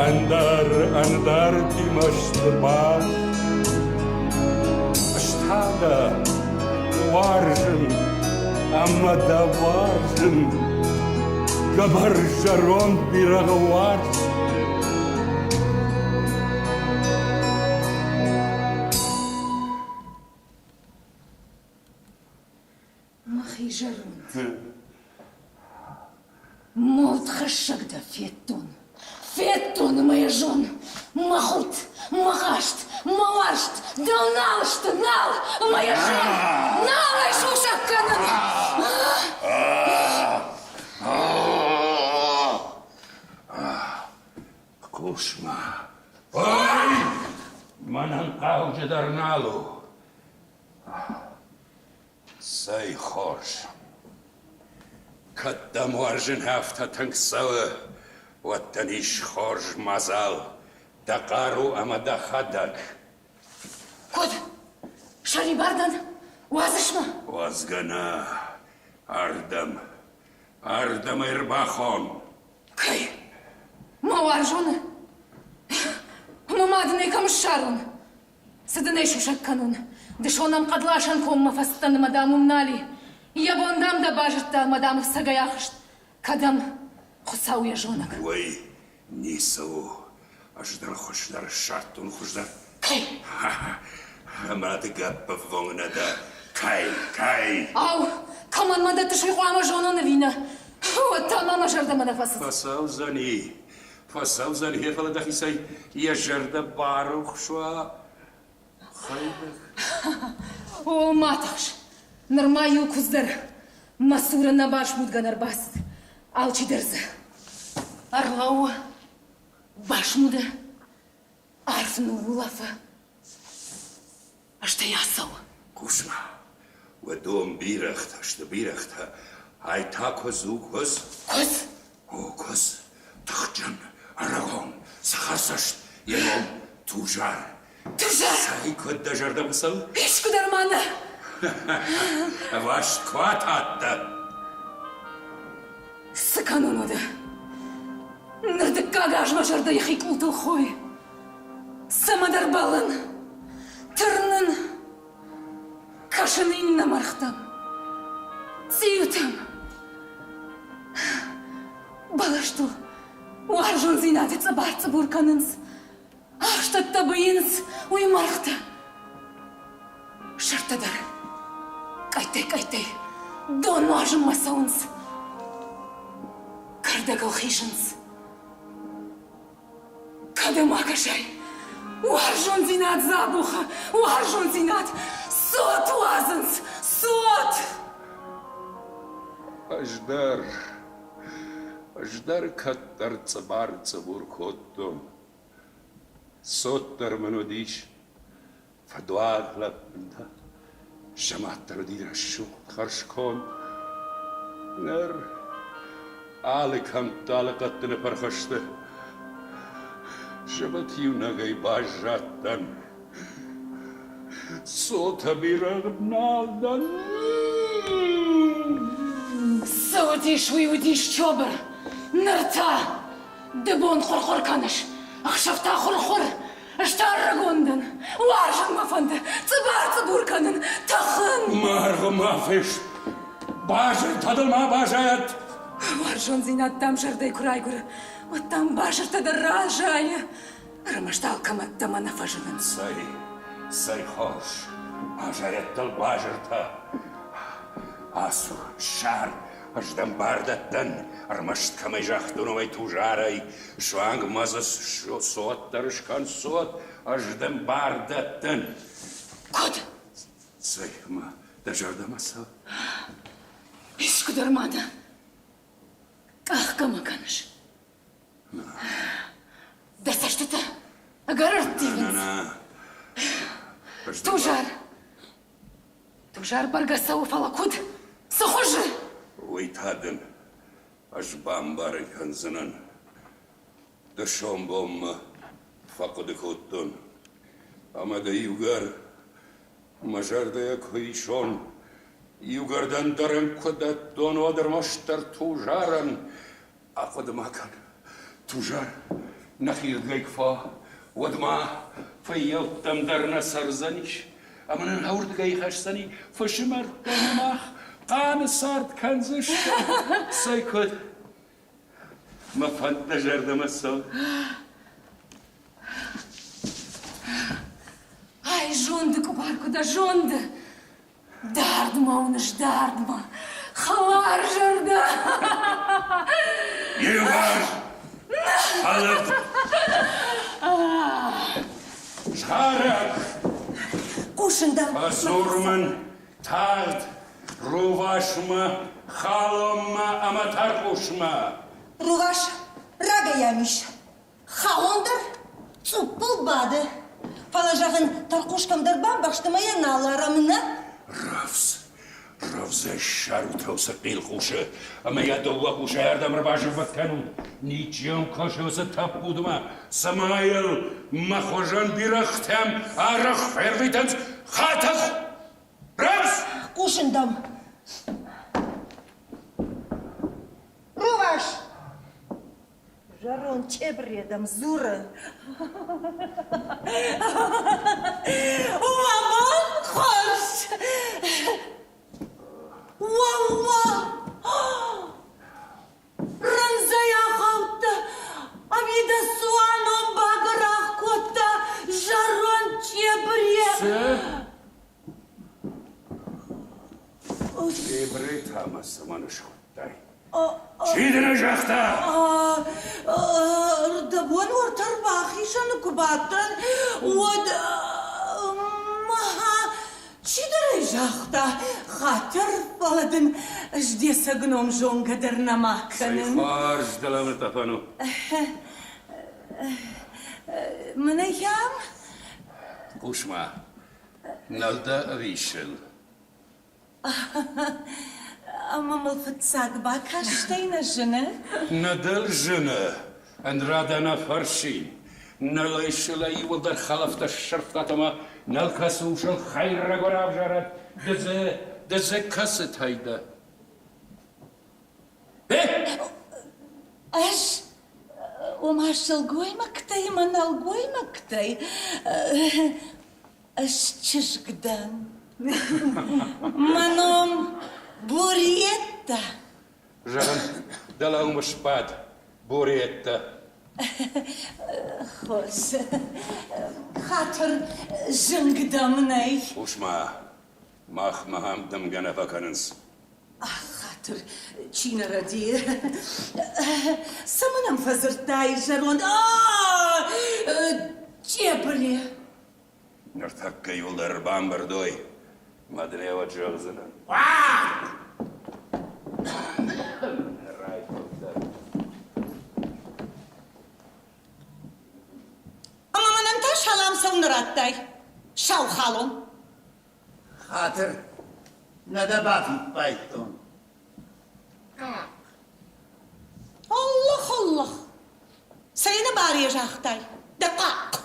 Ӕндӕр ӕндӕртимӕ сты баст. Ӕз та дӕ уарзын ӕмӕ дӕ уарзын, Гӕбӕр зӕронд бирӕгъы уарзт. Мӕхи зӕронд. Модхӕссӕг дӕ федтон. Федтон ӕмӕ йӕ зон. Мӕ худт, мӕ хъазт, мӕ уарзт дӕу нал сты, нал! Ӕмӕ йӕ зон, нал ӕй сусӕг кӕнын! Хъус-ма. Ой! Мӕнӕн хъауджыдӕр нал у. Цӕй хорз. Кӕд дӕм уарзын афтӕ тынг цӕуы, уӕд дын ис хорз мадзал, дӕ хъару ӕмӕ дӕхӕдӕг. Куыд? Сӕрибар дӕн? Уадзыс мӕ? Уадзгӕ нӕ. Ардӕм. Ардӕм ӕрбахон. Кӕй? Мӕ уарзоны? Мӕ мад ын ӕй кӕм ссарон? Цы дын ӕй сусӕг кӕнон? Дысон ӕм хъӕдласӕн коммӕ фӕцыдтӕн ӕмӕ дам уым нал и. Йӕ бон, дам, дӕ базыдта ӕмӕ дам ӕфцӕгӕй ахызт. Кӕдӕм? Хуыцау йӕ зонӕг. Уый ницы у. Ӕз дӕр хуыздӕр ссардтон, хуыздӕр. Кӕй? Ӕмӕ ды гӕппӕввонг нӕ дӕ. Кӕй, кӕй? Ау, кӕмӕн мӕ дӕттыс, уый хъуамӕ зонон ӕви нӕ? Уӕд та ма мӕ зӕрдӕмӕ нӕ фӕцыд. Фӕцӕудзӕни, Фӕцӕудзӕн, фӕлӕ дӕхицӕй йӕ зӕрдӕ барухс уа. Хӕйрӕг. О, ма тыхс. Нырма иу куыдз дӕр мӕ цуры нӕ басмудгӕ нӕ рбацыд. Алчидӕр дзы ӕрлӕууы, басмуды, арф ныуулӕфы. Стӕй ацӕуы. Хъус-ма, уыдон бирӕгътӕ сты, бирӕгътӕ. Ай та куыдз у, куыдз. Куыдз? О, куыдз. Тыхджын, ӕрыгон, цӕхӕрцӕст, йӕ ном Тузар. Тузар! Цӕй, куыд дӕ зӕрдӕмӕ цӕуы? Искуыдӕр ма нӕ. Ӕваст куы атадтӕ. Цы кӕнон уӕдӕ? Ныр дыккаг аз мӕ зӕрдӕ йӕхи къултыл хойы. Цӕмӕдӕр бӕллын, тырнын, кӕсын иннӕ мӕргътӕм, цъиутӕм. Бӕлӕстыл уарзондзинады цъыбар-цъыбур кӕнынц. Ахстӕттӕ быйынц уый мӕргътӕ. Сырдтӕ дӕр къӕйттӕй-къӕйттӕй дон нуазынмӕ цӕуынц. Кӕрдӕгыл хизынц. Кӕдӕм акӕсай, уарзондзинад дзы абухы, уарзондзинад! Цот уадзынц, цот! Ӕз дӕр, ӕз дӕр кӕддӕр цъыбар-цъыбур кодтон. Цот дӕр мын уыдис, фыдуаг лӕппынтӕ. Сӕ мад дӕр уыди рӕсугъд, хӕрзконд. Ныр алы кӕмтты, алы хъӕдты ныппырх сты. Зӕбӕт иунӕгӕй баззадтӕн. Цотӕ бирӕгъ нал дӕн. Цы уыдис, уый уыдис, Чобыр. Ныр та ды бон хъуыр-хъуыр кӕныс, ӕхсӕв та хуыр-хуыр. Ӕз та ӕрыгон дӕн, уарзын мӕ фӕнды, цъыбар-цъыбур кӕнын, тӕхын. Маргъы ма фест, базыртӕ дыл ма базайӕд. Уарзондзинад дӕм зӕрдӕй куы райгуыры, уӕд дӕм базыртӕ дӕр разайы. Ӕрмӕст алкӕмӕ ӕддӕмӕ нӕ фӕзынынц. Цӕй, цӕй хорз, базайӕд дыл базыртӕ. Ацу, ссар, ӕз дӕм бар дӕттӕн, ӕрмӕст кӕмӕй загътон, уымӕй Тузарӕй, суанг ма дзы цот дӕр скӕн, цот, ӕз дӕм бар дӕттӕн. Куыд? Цӕй, ма дӕ зӕрдӕмӕ цӕуы? Искуыдӕр ма дӕ къахгӕ ма кӕныс? Дӕ цӕстытӕ ӕгӕр ӕрттивынц. Тузар! Тузар бӕргӕ цӕуы, фӕлӕ куыд? Цы хуызы? Уый та дын ӕз бамбарын кӕндзынӕн. Дысон-бонмӕ фӕхъуыды кодтон, ӕмӕ дӕ иугӕр мӕ зӕрдӕйӕ куы исон, иугӕр дӕ ӕндӕрӕн куы дӕттон, уӕд ӕрмӕстдӕр Тузарӕн Ахъуыды-ма кӕн, Тузар, нӕхирдыгӕй куы фӕуа, уӕд ма фыййӕуттӕм дӕр нӕ цӕрдзӕнис ӕмӕ нын ӕуырдыгӕй хӕсдзӕни фысымӕрттӕ мах хъаны цард кӕндзыстӕм. Цӕй куыд? Мӕ фӕнд дӕ зӕрдӕмӕ цӕуы? Ай, зонды къуыбар куы дӕ, зонды! Дардмӕ уыныс, дардмӕ, хӕларзӕрдӕ! Иуварс! Хӕлӕг! Зарӕг! Хъусын дӕм. Фӕдзур мын тагъд рувасмӕ, халонмӕ ӕмӕ тӕрхъусмӕ. Рувас рагӕй ам ис. Халон дӕр цъуппыл бады. Фӕлӕ, зӕгъын, тӕрхъус кӕмдӕр бамбӕхст ӕмӕ йӕ нал арӕм, нӕ? Рӕвдз, рӕвдзӕй ссарут уыцы хъилхъусы ӕмӕ йӕ дыууӕ хъусӕй ардӕм ӕрбазыввытт кӕнут. Ничи йӕм кӕсы уыцы тӕппудмӕ, цӕмӕй йыл мӕ хуызӕн бирӕгътӕм арӕх фервитынц хӕтӕг. Рӕвдз! Хъусын дӕм. Рувас! Зӕронд чъебре дӕм дзуры. Уӕ бон хорз! Уӕууа! Рындзӕй ахаудта, ӕви дӕ цуанон багӕрах кодта зӕронд чъебре? Цы? Чъебре та мӕ цӕмӕн схуыдтай? Чи дын ӕй загъта? Рдӕбон уӕртӕ рбахизӕны куы бадтӕн, уӕд мӕ чидӕр ӕй загъта, хатыр, фӕлӕ дын ӕз де цӕг ном зонгӕ дӕр нӕма кӕнын. Цӕй хорз дӕлӕмӕ тъӕпӕн у. Мӕнӕ йӕм? Хъус-ма, нал дӕ ӕви сыл? Ӕмӕ мыл фыццаг бакастӕй нӕ зыны? Нӕ дыл зыны, ӕндӕра дӕ нӕ фӕрсин. Нӕлӕй сылӕй иууылдӕр хӕлӕфтӕ ссӕрфтат ӕмӕ нӕл кӕцы усыл хӕйрӕг равзарӕд, ды дзы, ды дзы кӕцытӕй дӕ? Ӕз, ома сылгоймӕгтӕй ӕмӕ нӕлгоймӕгтӕй, Ӕз чызг дӕн. Мӕ ном Бориетта. Зӕгъын, дӕлӕ уым сбад, Бориетта. Хорз. Хатыр, зынг дӕм нӕй? Хъус-ма, махмӕ ахӕм дымгӕ нӕ фӕкӕнынц. Ах, хатыр, чи нӕ рӕдийы. Цӕмӕн ӕм фӕдзырдтай, зӕронд? Чъебыле! Ныртӕккӕ иуылдӕр ӕрбамбӕрдой, мӕ дын ӕй уӕд зӕгъдзынӕн. Ӕмӕ мӕнӕн та салам цӕуылнӕ радтай, сау халон? Хатыр, нӕ дӕ бафиппайдтон. Аллах, Аллах! Цӕй нӕбаре загътай, дӕ хъахъ!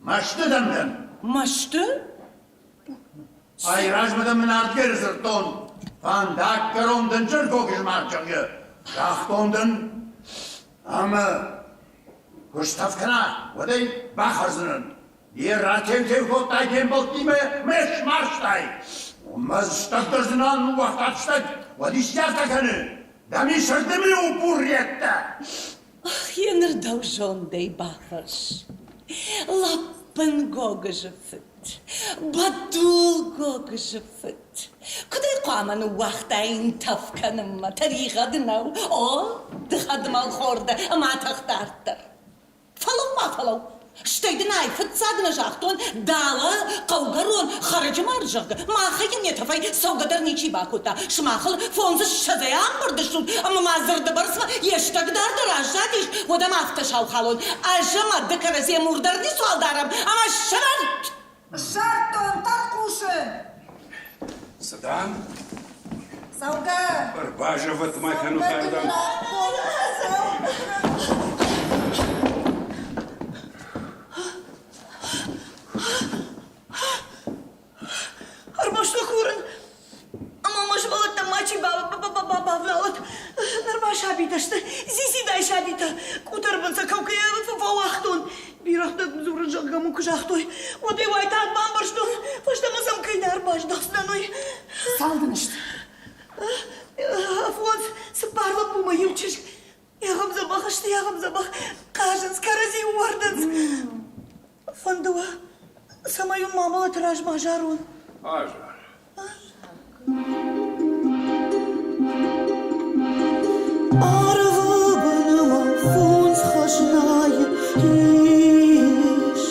Мӕсты дӕм дӕн. Мӕсты? Ай размӕ дӕм мын ардгӕ дзырдтон. Фӕндаггӕрон дынджыр гогызмард, зӕгъгӕ, загътон дын. Ӕмӕ куы стӕф кӕна, уӕд ӕй бахӕрдзынӕн. Йе ратеу-теу кодтай де мбӕлттимӕ ме смарзтай. Мӕ стӕгдӕр зынан ныууагътат стӕг, уӕд исты афтӕ кӕны. Дӕм ис ӕрдымы у бурреттӕ. Ах, еныр дӕу зондӕй бафӕрс. Лӕппын гогызы фыд, бӕдул гогызы фыд. Куыд ӕй хъуамӕ ныууагътаин тӕф кӕнынмӕ, тӕригъӕд нӕу? О, ды хӕдмӕлхор дӕ ӕмӕ атӕх дарддӕр. Фӕлӕуу-ма, фӕлӕуу! Стӕй дын ай фыццаг нӕ загътон, далӕ хъӕугӕрон хӕрӕджы мард, зӕгъгӕ, махӕй йын йӕ тӕфӕй цӕугӕ дӕр ничи бакодта. Сымахыл фондзыссӕдзӕй амбырд стут ӕмӕ ма дзырды бӕрцмӕ йе стӕгдар дӕр аззадис, уӕд ӕм афтӕ сау халон. Ӕз ӕмӕ ды кӕрӕдзийӕ мур дӕр ницуал дарӕм ӕмӕ ссӕвӕнт! Ссардтон тӕрхъусы! Цы дам? Цӕугӕ! Ӕрбазӕвӕт ма кӕнут ардӕм. Ӕрмӕст курын, ӕмӕ мӕ сывӕллӕттӕм мачи бавналӕд. Нырма сабитӕ сты, дзидзидай сабитӕ. Къутӕрбын сӕ кӕугӕйӕ фӕуагътон. Бирӕгътӕ дзурын, зӕгъгӕ мын куы загътой, уӕд ӕй уайтагъд бамбӕрстон, фӕстӕмӕ сӕм кӕй нӕ ӕрбаздӕхдзынӕн, уый. Цал дын сты? Фондз, цыппар лӕппумӕ иу чызг. Егъым дзӕбӕх сты, егъым дзӕбӕх. Хъазынц, кӕрӕдзи ууӕрдынц. Фӕнды уӕ, цӕмӕй уын мамӕлӕты размӕ азарон? Азар. Арвы бынмӕ фондз хӕзнайы ис.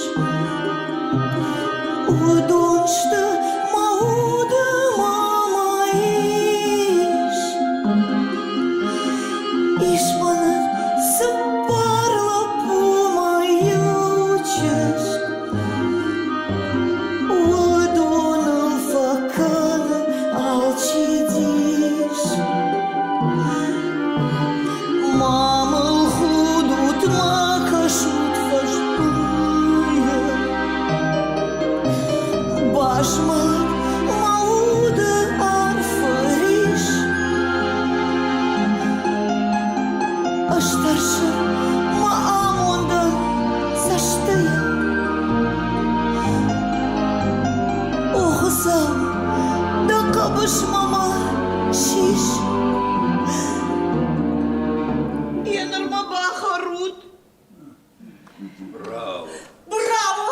Уыдон сты мӕ уды мӕ мӕ ис. Ис мӕнӕн цыппар лӕппу мӕ иу чызг. Уыдоныл фӕкӕны алчи дис. Ма мыл худут, ма кӕсут фӕсбыйы. Базмӕлд мӕ уды арфы рис. Ӕз тӕрсын мӕ амондӕн цӕстӕй. О Хуыцау, дӕ хъӕбысмӕ мӕ сис. Еныр мӕ бахӕрут. Браво! Браво!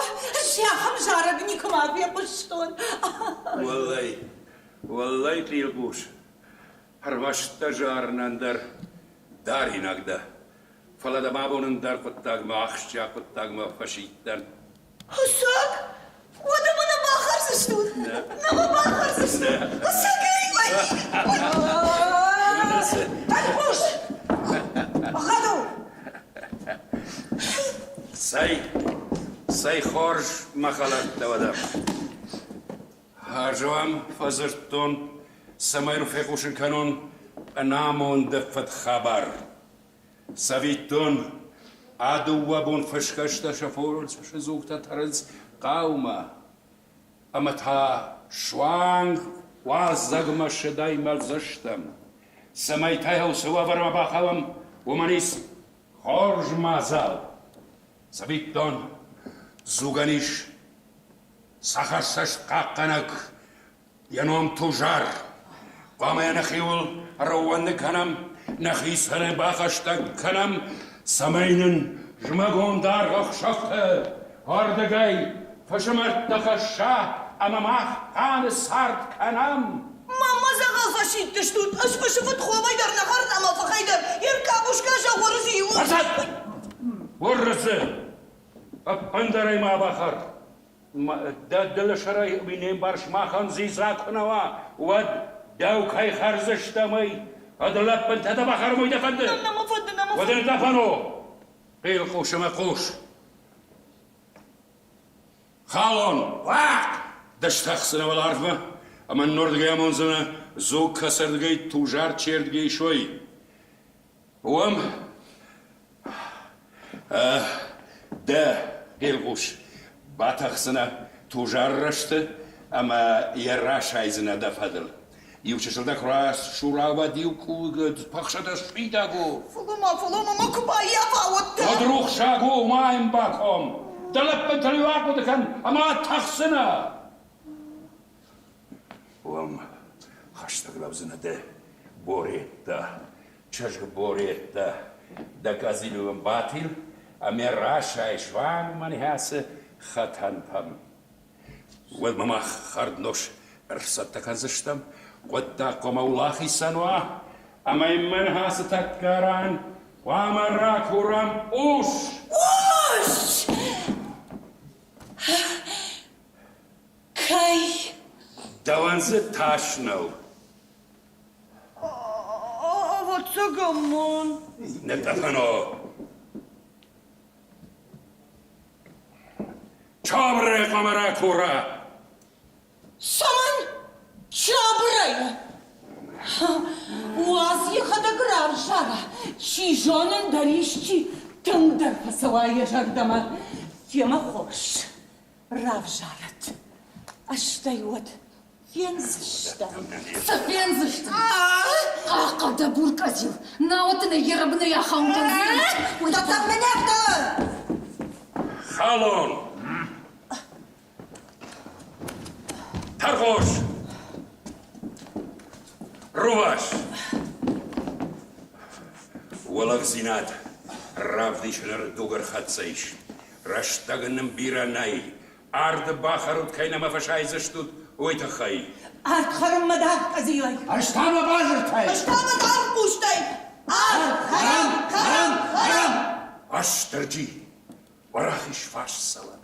Ахӕм зарӕг никуыма фехъуыстон. Уӕллӕй, уӕллӕй, Хъилхъус, ӕрмӕст дӕ зарынӕн дӕр даринаг дӕ. Фӕлӕ дӕм абон ӕндӕр хъуыддагмӕ, ахсджиаг хъуыддагмӕ фӕсидтӕн. Хуыссӕг? Уӕдӕ мӕ нӕ бахӕрдзыстут? Нӕ мӕ бахӕрдзыстут? Хуыссӕгӕй Тӕрхъус! Гъӕду! Цӕй, цӕй хорз, мӕ хӕлӕрттӕ уӕдӕ. Ӕз уӕм фӕдзырдтон, цӕмӕй фехъусын кӕнон ӕнамонды фыдхабар. Цӕвиттон, а дыууӕ бон фысгӕстӕ сӕ фосы дзугтӕ тӕрынц хъӕумӕ, ӕмӕ та суанг уалдзӕгмӕ сыдӕй мӕлдзыстӕм. Цӕмӕй та йыл цы уавӕрмӕ бахауӕм, уымӕн ис хорз мадзал. Цӕвиттон, дзугӕн ис цӕхӕрцӕст хъахъхъӕнӕг, йӕ ном Тузар. Хъуамӕ йӕ нӕхиуыл ӕрӕууӕнды кӕнӕм, нӕхицӕн ӕй бахӕстӕг кӕнӕм. Цӕмӕй нын зымӕгон даргъ ӕхсӕвты ардыгӕй фысымӕрдтӕ хӕсса ӕмӕ мах хъаны цард кӕнӕм. Мамӕ дзӕгъӕл фӕсидтыстут, ӕз фысы фыд хомӕй дӕр нӕ хӕрын ӕмӕ фыхӕй дӕр, йе ркъабузгӕ зӕгъ уырыдзы. Ӕрсӕтт! Уырыдзы! Ӕппындӕр ӕй ма бахӕр! Дӕ дӕлӕсӕрӕй не мбарс махӕн дзидза куы нӕ уа, уӕд дӕу кӕй хӕрдзыстӕм, ӕй ӕд лӕппынтӕ дӕ бахӕрын уый дӕ фӕнды? Нӕ мӕ фӕнды, нӕ мӕ Уӕд ын тъӕпӕн у! Хъилхъус ӕмӕ хъус! Халон! Уахъ! Ды стӕхдзынӕ уӕларвмӕ ӕмӕ нордыгӕй амондзынӕ, дзуг кӕцырдыгӕй тузар чердыгӕй исой. Уым дӕ хъилхъус батӕхдзынӕ тузары рӕзты ӕмӕ йӕ расайдзынӕ дӕ фӕдыл. Иу чысыл дӕ куы расура, уӕд иу пӕхсӕтӕ сфидаг у. Фӕлӕ-ма, фӕлӕ-ма мӕ куы баййафа, уӕд та? Уӕд рухсаг у, ма йын баком. Дӕ лӕппынтыл-иу ахъуыды кӕн ӕмӕ тӕхдзынӕ. Уым хӕстӕг лӕудзынӕ дӕ бореттӕ, чызг бореттӕ, дӕ къӕдзилыл батил ӕмӕ расай суанг мӕнхӕцы хӕтӕнтӕм. Уӕдмӕ мах хӕрднос ӕрцӕттӕ кӕндзыстӕм, хъуыддаг хъуамӕ улахицӕн уа, ӕмӕ йын мӕнхӕцы тӕккӕ ран хъуамӕ ракурӕм ус! Ус! Кӕй? Дӕуӕн дзы тас нӕу. Ӕвӕццӕгӕн мын. Нытътъӕпӕн у. Чабрӕй хъуамӕ ракура. Цӕмӕн? Чабрӕй? Уадз йӕхӕдӕг равзара. Чи зоны, ӕндӕр исчи тынгдӕр фӕцӕуа йӕ зӕрдӕмӕ. Темӕ хорз. Равзарӕд. Ӕстӕй уӕд фендзыстӕм. Цы фендзыстӕм? Хъахъхъӕ дӕ бур къӕдзил, науӕд дын ӕй йӕ рӕбынӕй ахауын кӕндзынӕн. Халон! Тӕрхъус! Рувас! Уӕлӕгдзинад равдисыны дуг ӕрхӕццӕ ис. Рӕстӕг нын бирӕ нӕй. Арды бахӕрут кӕй нӕма фӕсайдзыстут, уый тыххӕй. Ард хӕрынмӕ даргъ къӕдзилӕй. Ӕз та мӕ базыртӕй. Ӕз та мӕ даргъ хъустӕй. Ард хӕрӕм, хӕрӕм, хӕрӕм! Астырджи, уӕрӕх ис фарс цӕуӕн.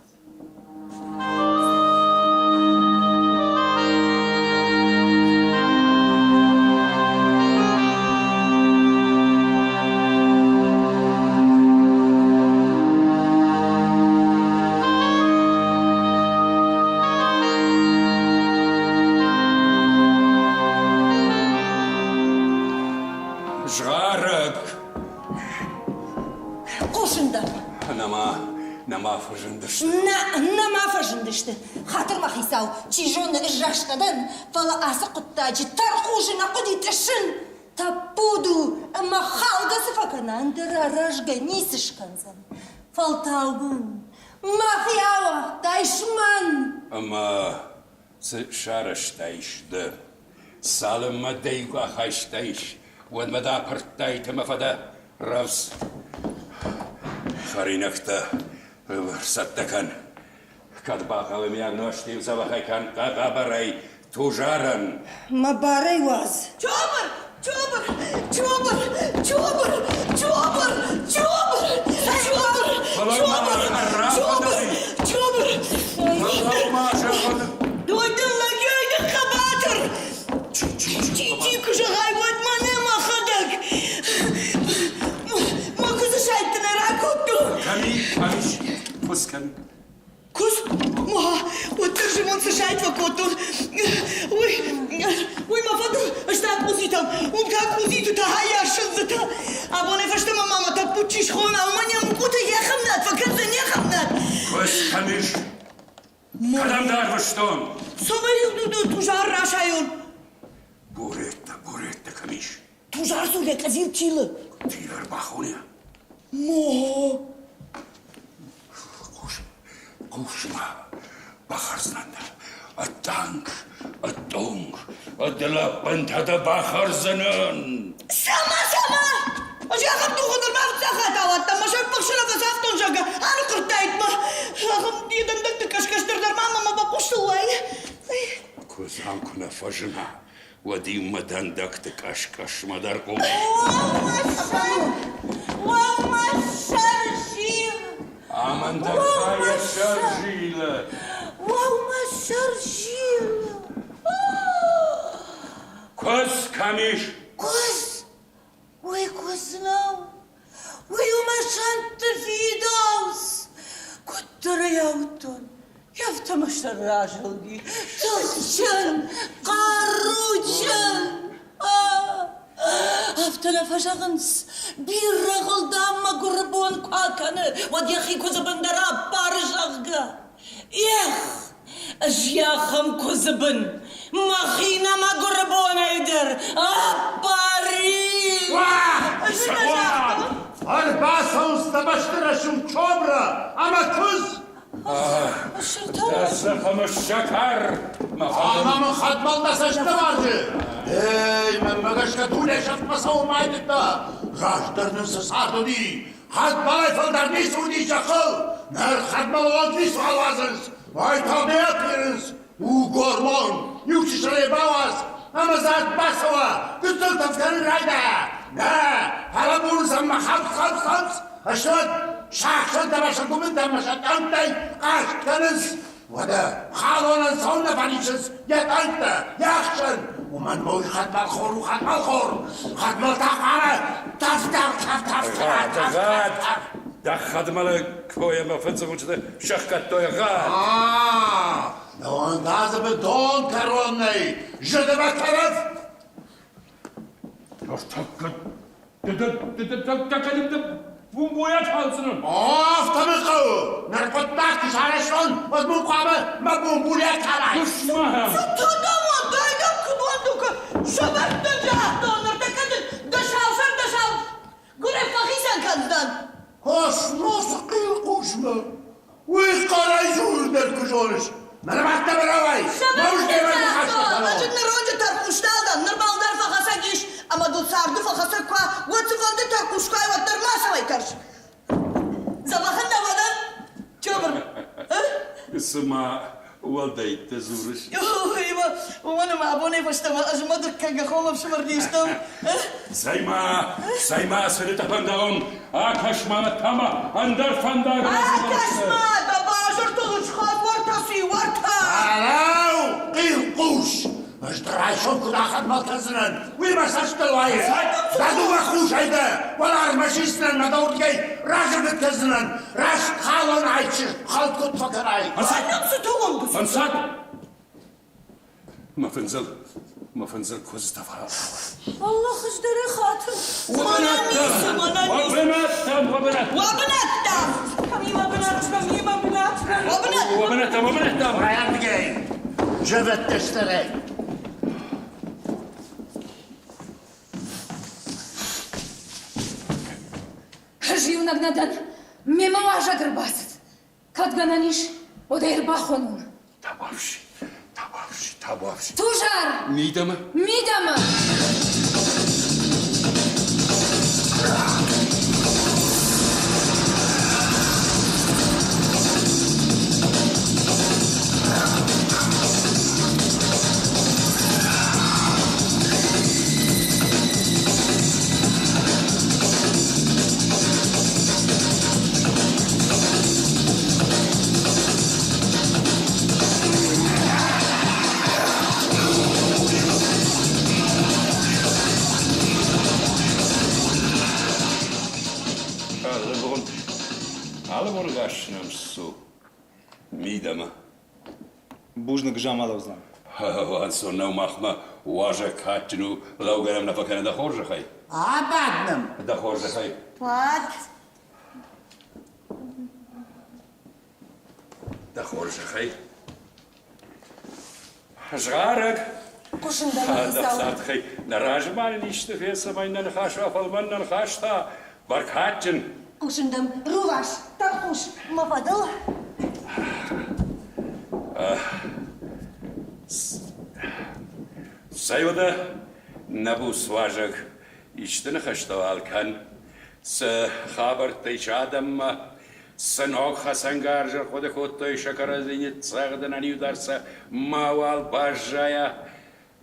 Згъарӕг! Хъусын дӕм. Нӕма, нӕма фӕзындысты. Нӕ, нӕма фӕзындысты. Хатыр мӕ хицау, чи зоны, ӕз раст нӕ дӕн, фӕлӕ ацы хъуыддаджы тӕрхъусы нӕ хъуыди тъыссын. Тӕппуд у ӕмӕ халгӕ цы фӕкӕна, ӕндӕр аразгӕ ницы скӕндзӕн. Фӕлтау мын мӕхи ауагътаис мӕн. Ӕмӕ цы сарӕзтаис ды? Цалынмӕ дӕ иу ахастаис, уӕдмӕ дӕ апырдтаид ӕмӕ фӕдӕ рӕвдз. Хӕринӕгтӕ цӕттӕ кӕн. Кӕд бахъӕуы миаг нозт-иу дзӕбӕхӕй кӕн хъӕбӕрӕй Тузарӕн. Мӕ барӕй уадз. Чобыр! Чобыр! Чобыр! Чобыр! Чобыр! Чобыр! Чобыр! Чобыр! Чобыр! Чобыр! Дойдын лӕгӕй хъӕбатыр! Чи куы зӕгъай, уӕд мӕнӕ мӕхӕдӕг! Мӕ куыдзы сайд дын ракодтон! Кӕм и, кӕм ис? Куыдз кӕм и? Куыдз? Ма, уӕддӕр зымон цы сайд фӕкодтон, уый, уый мӕ фӕдыл стаг къудзитӕм, уым та къудзиты та хайас сындзытӕ. Абонӕй фӕстӕмӕ ма мӕ тӕппуд чи схона, уымӕн йӕ мукъуты йе хӕмнад фӕкӕндзӕн, йе хӕмнад. Куыдз кӕм ис? Кӕдӕм дӕ арвыстон? Цӕмӕй тузар расайон? Буреттӕ, буреттӕ кӕм ис? Тузар дзургӕ къӕдзил тилы. Тилы ӕрбахоны. Мо! Хъус, хъус-ма, бахӕрдзынӕн дӕ. Ӕдтанг, ӕдтонг, ӕдлӕппӕнтӕ дӕ бахӕрдзынӕн. Цӕмӕ, цӕмӕ? Ӕз ахӕм дугъы нырма фыццаг хатт ауадтӕн. ам куы нӕ фӕзына, уӕд-иу мӕ дӕндӕгты къӕс-къӕсмӕ дӕр хъом. Уӕ мӕ сӕр зилы! Амӕн дӕр та йӕ сӕр зилы. Уӕ мӕ сӕр зилы! Куыдз кӕм ис? Куыдз? Уый куыдз нӕу. Уый у мӕ сӕнтты фидауц. Куыддӕр ӕй ауыдтон, афтӕ мӕ сӕр разылди. Тыхджын, хъаруджын. Афтӕ нӕ фӕзӕгъынц, бирӕгъыл, дам, мӕгуыры бон куы акӕны, уӕд йӕхи куыдзы бын дӕр аппары, зӕгъгӕ. Ехх, ӕз ахӕм куыдзы бын мӕхи нӕ мӕгуыры бонӕй дӕр аппарин! Ӕз ын нӕ загътон? Ӕрбацӕуынц дӕ бӕсты рӕсугъд Чобра ӕмӕ куыдз! Дӕ дзыхы сӕкӕр! Ӕмӕ мын хӕдмӕл дӕ цӕст нӕ уарзы! Ей, мӕнмӕ гӕсгӕ дуне сӕфтмӕ цӕуын байдыдта! Раздӕр нын цы цард уыди, Хӕдмӕлӕй фылдӕр ницы уыди зӕххыл, ныр хӕдмӕл онг ницыуал уадзынц, уайтагъд ӕй атъирынц. У гормон, иу чысыл ӕй бауадз, ӕмӕ дзы арт бацӕуа, гыццыл тӕфгӕнын райдайа. Нӕ, фӕлӕбурынц ӕмӕ хӕпс-хӕпс-хӕпс, ӕсуӕд сӕхсӕнтӕ ӕмӕ сӕ гуыбынтӕ ӕмӕ сӕ тъӕнгтӕй хъаст кӕнынц. Уӕдӕ халонӕн цӕуылнӕ фӕрисынц йӕ тъӕнгтӕ, йӕ ахсӕн? Уымӕн ма уый хӕдмӕлхор у, хӕдмӕлхор! Хӕдмӕл та хъуамӕ тӕф-тӕф, тӕф-тӕф кӕна, тӕф-тӕф, тӕф! Дӕ хӕдмӕлы койӕ мӕ фындзыхъуынчъытӕ сӕхгӕдтой, гъӕд! Дӕуӕн та дзы бынтон кӕрон нӕй, зыд ӕмӕ кӕрӕф! Ныртӕккӕ Афтӕ мын хъӕуы! Ныр хъуыддаг куы сарӕзтон, уӕд мын хъуамӕ мӕ бумбулийӕ калай! Цытӕ дӕм уӕлдай дӕм куыд уӕндук? Сӕвӕрдтӕ загътон, ныртӕккӕ дын дӕ сау сӕр дӕ сау гуырӕй фӕхицӕн кӕндзӕн. Космосы хъилхъусмӕ Уый хъӕрӕй дзурын дӕр куы зоныс. Мӕнӕ мӕхтӕ рауай! Ӕз ын ныронджы тӕрхъус нал дӕн, ныр мал дӕр фӕхӕцӕг ис, ӕмӕ дыл царды фӕхӕцӕг куы уа, уӕд цыфӕнды тӕрхъус куы уай, уӕддӕр мацӕмӕй тӕрс. Дзӕбӕхӕн дӕ уӕдӕ, Чобр? Цыма уӕлдӕйттӕ дзурыс. Уымӕн ӕмӕ абонӕй фӕстӕмӕ ӕз мӕ дыккӕггӕ хом ӕфсымӕр не стӕм. Цӕй-ма, цӕй-ма, цырытӕ-фӕндагон, акӕс-ма мӕ ӕндӕр фӕндаг Акӕс-ма, дӕ базыртыл схӕц уӕртӕ си, уӕртӕ! Фӕлӕуу, хъилхъус! Ӕз дӕ райсом куыд ахӕдмӕл кӕндзынӕн, уый мӕ цӕстыл уайы. Дӕ дыууӕ хъусӕй дӕ уӕларвмӕ сисдзынӕн мӕ дӕуырдыгӕй разӕнгӕд кӕндзынӕн, раст халон айчы хӕлд куыд фӕкӕнай. Ӕнцад! Мӕ фындзыл, мӕ фындзыл куыдзтӕ фӕлӕ. Аллах ыздӕры хатыр. Уӕ бынӕттӕм, уӕ бынӕттӕм! Уӕ бынӕттӕм! Кӕм и мӕ бынат, кӕм и мӕ бынат? Уӕ бынӕттӕм! Уӕ бынӕттӕм, уӕ бынӕттӕм! Райардыгӕй, зӕвӕттӕ стӕрӕй. Ӕз иунӕг нӕ дӕн, мемӕ уазӕг ӕрбацыд. Кӕд гӕнӕн ис, уӕд ӕй ӕрбахонон. Табуафси, табуафси, табуафси. Тузар! Мидӕмӕ! Мидӕмӕ! Алы бон, алы бон гас нӕм ссу мидӕмӕ. Бузныг, Жамаловзан. Уанцон нӕу махмӕ, уазӕг кадджын у, лӕугӕ нӕм нӕ фӕкӕны дӕ хорзӕхӕй. Абад нӕм. Дӕ хорзӕхӕй. Бад. Дӕ хорзӕхӕй. Згъарӕг. Хъусын дӕм, хицау. Цардхӕй. Нӕ размӕ нын исты фӕцӕмӕй нӕ ныхас фӕлмӕн нӕ ныхас та бӕркадджын. Хъусын дӕм, рувас, тӕрхъус, мӕ фӕдыл. Цӕй уӕдӕ, нӕ буц уазӕг, исты ныхӕстӕ уал кӕн, цы хабӕрттӕ ис адӕммӕ. Цы ног хӕцӕнгарз ӕрхъуыды кодтой сӕ кӕрӕдзи ныццӕгъдынӕн иу дӕр сӕ мауал баззайа.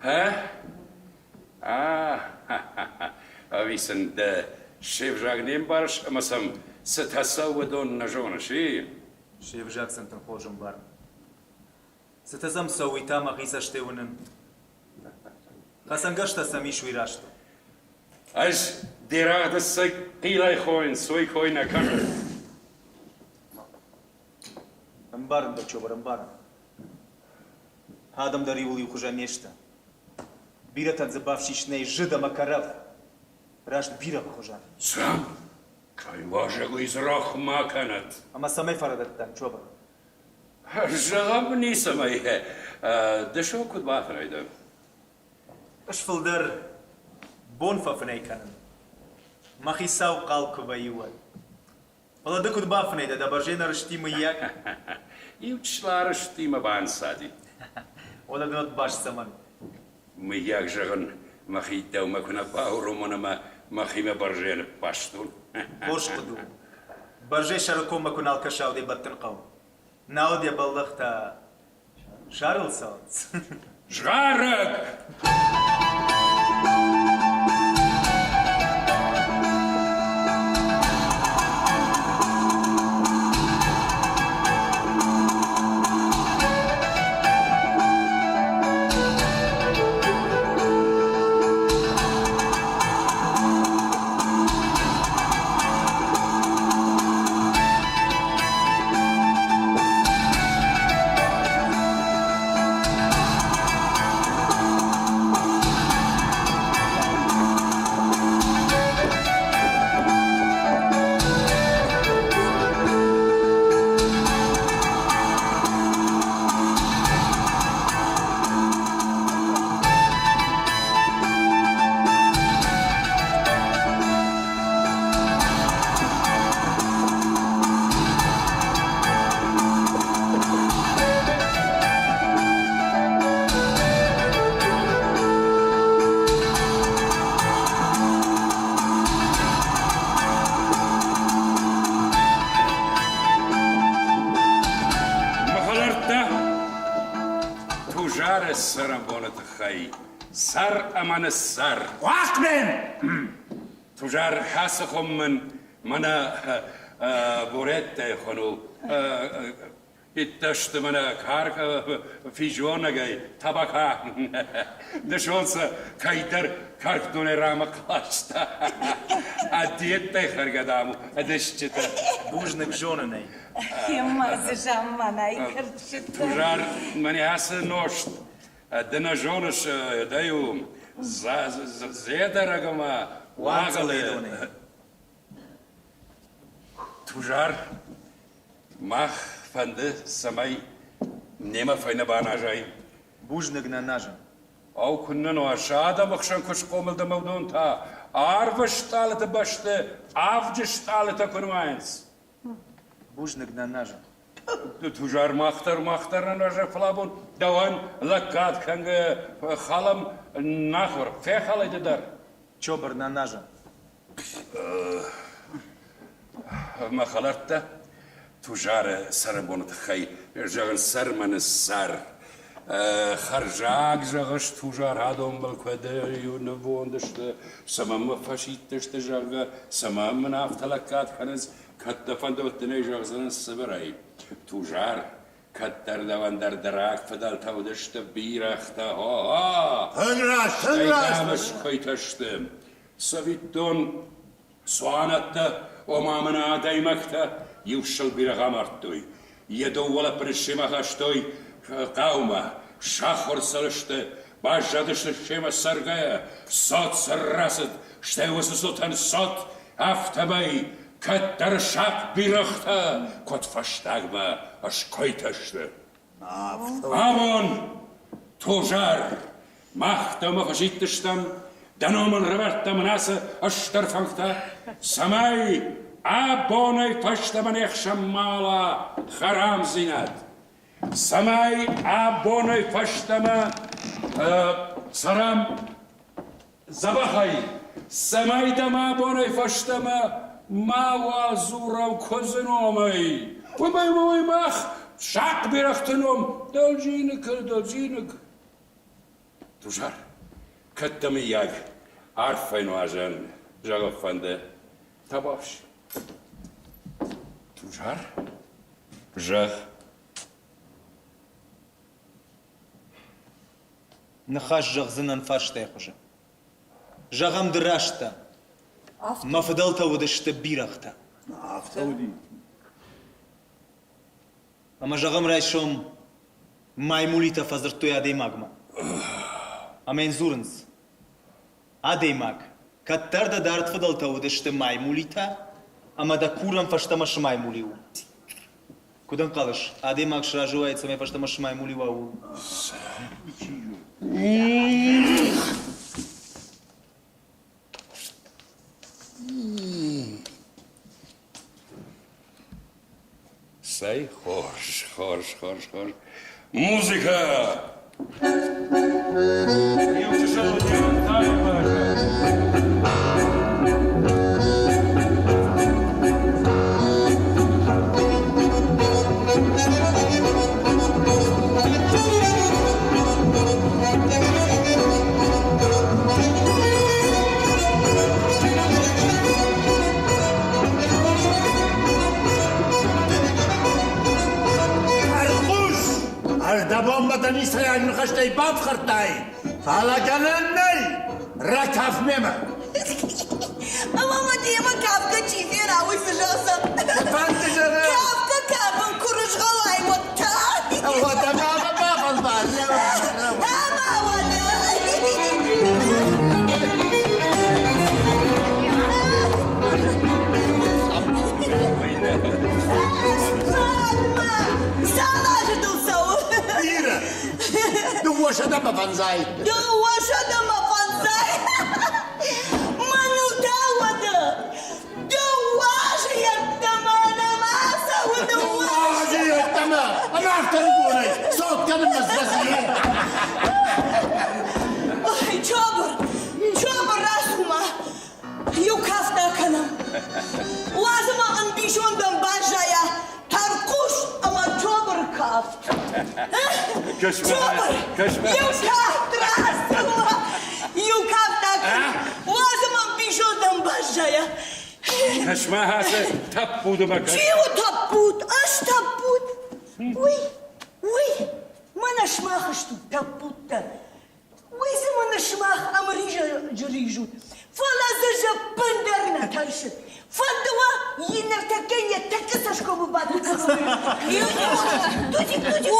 Ӕ? А-ха-ха-ха! Ӕви сын дӕ се взаг не мбарыс ӕмӕ сӕм цытӕ цӕуы, уыдон нӕ зоныс, и? Се взаг сын тынг хорз ӕмбарын. Цытӕ сӕм цӕуы, уый та мӕхи цӕстӕй уынын. Хӕцӕнгӕрзтӕ сӕм ис, уый раст у. Ӕз де рагъдыссӕг хъилӕй хойынц, уый кой нӕ кӕнын. Ӕмбарын дӕ, Чобор, ӕмбарын. Адӕм дӕр иуыл иухуызӕн не сты. Бирӕтӕн дзы бафсис нӕй зыд ӕмӕ кӕрӕф. Раст бирӕгъы хуызӕн. Цӕм, кӕй уазӕг уый дзырах ма кӕнӕд. Ӕмӕ цӕмӕй фӕрӕдыдтӕн, Чобор? Зӕгъӕм, ницӕмӕй. Дысон куыд бафынӕй дӕ? Ӕз фылдӕр бон фӕфынӕй кӕнын. Мӕхи сау хъал куы вӕййы, уӕд. Фӕлӕ ды куыд бафынӕй дӕ, дӕ бӕрзӕй нӕ рысти, мыййаг? Иу чысыл арысти мӕ банцади. Уӕдӕ дын уӕд баст цӕмӕн? Мыййаг, зӕгъын, мӕхи дӕумӕ куы нӕ бауромон ӕмӕ мӕхимӕ бӕрзӕйӕ ныббастон. Хорз хъуыды у. Бӕрзӕй сӕры коммӕ куы нал кӕса, уӕд ӕй бӕттын хъӕуы. Науӕд йӕ бӕллӕхтӕ сӕрыл цӕуынц. Згъарӕг! Мӕ хӕлӕрттӕ, Тузары цӕрӕнбоны тыххӕй сӕр ӕмӕ ныссӕр. Уахтмен! Тузар хӕцы хуым мын мӕнӕ горӕттӕй хуын у. Иттӕ сты мӕнӕ карк физонӕгӕй табака. Нысон сӕ кӕйдӕр кӕркдонӕй рамахъ ласта. Ӕддеттӕй хӕргӕ, дам, ӕдысджытӕ. Бузныг, зонын ӕй. Ма дзы замманай кӕрчытӕ. Тузар, мӕнӕ ацы нозт ды нӕ зоныс, дӕ-иу дзедӕрӕг ӕмӕ уазалы. Тузар, мах фӕнды, цӕмӕй немӕ фӕйнӕ баназай. Бузныг нӕ назын. Ау, куыннӕ нуазы, адӕмы хсӕн куы схъомыл дӕ ӕмӕ уыдон та арвы стъалыты бӕсты авджы стъалытӕ куы нуайынц. Бузныг нӕ назын. Тузар мах дӕр, мах дӕр нӕ назы, фӕлӕ абон дӕуӕн лӕггад кӕнгӕ халӕм нахуыр, фехалай ды дӕр. Чобыр нӕ назын. Мӕ хӕлӕрттӕ, Тузары цӕрӕнбоны тыххӕй зӕгъын сӕр мӕ ныссар. Хӕрзаг, зӕгъыс, Тузар адонбыл куыд нывонд сты, цӕмӕн мӕ фӕсидтысты, зӕгъгӕ, цӕмӕн мын афтӕ лӕггад кӕнынц, кӕд дӕ фӕнды, уӕд дын ӕй зӕгъдзынӕн цыбырӕй. Тузар, кӕддӕр дӕуӕн дӕр дӕ рагфыдӕлтӕ уыдысты бирӕгътӕ, хо-хо! Тынг раст, тынг Стӕй раст! дӕм скуыйтӕ сты. Цӕвиттон, цуанӕттӕ, ома мӕнӕ адӕймӕгтӕ, иу сыл бирӕгъ амардтой. Йӕ дыууӕ лӕппыны семӕ хастой хъӕумӕ, сахуыр сыл сты, баззадысты семӕ цӕргӕйӕ, цот сӕ рацыд, стӕй уыцы цотӕн цот, афтӕмӕй кӕддӕр сахъ бирӕгътӕ куыд фӕстагмӕ скуыйтӕ сты. Абон, Тузар, мах дӕумӕ фӕсидтыстӕм, дӕ номыл равӕрдтам ын ацы стыр фӕнгтӕ, цӕмӕй абонӕй фӕстӕмӕ не хсӕн ма уа хӕрамдзинад, цӕмӕй абонӕй фӕстӕмӕ цӕрӕм дзӕбӕхӕй, цӕмӕй дӕм абонӕй фӕстӕмӕ Мауал дзурӕм куыдзы номӕй. Уымӕй уый мах сахъ бирӕгъты ном дӕлджиныг, дӕлджиныг. Тузар, кӕд дӕ мыййаг арфӕй нуазӕн зӕгъын фӕнды, табуафс. Тузар, зӕгъ. Ныхас зӕгъдзынӕн фарстайы хуызы. Зӕгъӕм, ды раст дӕ. Мӕ фыдӕлтӕ уыдысты бирӕгътӕ. Афтӕ уыди. Ӕмӕ зӕгъӕм, райсом маймулитӕ фӕдзырдтой адӕймагмӕ. Ӕмӕ йын дзурынц: Адӕймаг, кӕддӕр дӕ дард фыдӕлтӕ уыдысты маймулитӕ, ӕмӕ дӕ курӕм фӕстӕмӕ сымаймули у. Куыд ӕнхъӕлыс, адӕймаг сразы уаид, цӕмӕй фӕстӕмӕ сымаймули уа, ууыл? Цӕй хорз, хорз, хорз, хорз. Музыкӕ! Иу чысыл Ӕрхъус! Ӕрдӕбонмӕ дӕ ницӕйаг ныхӕстӕй бафхӕрдтай, фӕлӕ гӕнӕн нӕй! Ракаф мемӕ! Ӕмӕ мӕ демӕ кафгӕ чи фена, уый цы зӕгъдзӕн? Фӕнды зӕгъы! Кафгӕ кафын куы рызгъӕлай, уӕд та? Уӕдӕ ма мӕ бафӕлвар! Ӕмӕ уӕдӕ! Цал азы дыл цӕуы? Бирӕ! Дыууӕсӕдӕ мӕ фӕндзай. Дыууӕсӕдӕ мӕ фӕндзай? Мӕныл та уӕдӕ дыууӕ азы йеддӕмӕ нӕма цӕуы дыууӕ азы йеддӕмӕ! Ӕмӕ афтӕ рыгонӕй цот кӕнынмӕ сбӕззи. Ой, Чобыр, Чобыр, рацу-ма! Иу кафт акӕнӕм. Уадз ӕмӕ ӕмбисондӕн баззайа тӕрхъус ӕмӕ чобыры кафт. Чобыр! Иу кафт рацу-ма! Иу кафт акӕнӕм. Уадз ӕмӕ ӕмбисондӕн баззайа. Кӕс-ма, ацы тӕппудмӕ кӕс. Чи у тӕппуд? Ӕз тӕппуд? Уый, уый, мӕнӕ сымах стут тӕппудтӕ. Уый дзы мын сымах ӕмризӕджы ризут, фӕлӕ дзы зӕппындӕр нӕ тӕрсы. Фӕнды уӕ иннӕртӕккӕ йӕ тӕккӕ цӕсгомы бадт Тутик, тутик,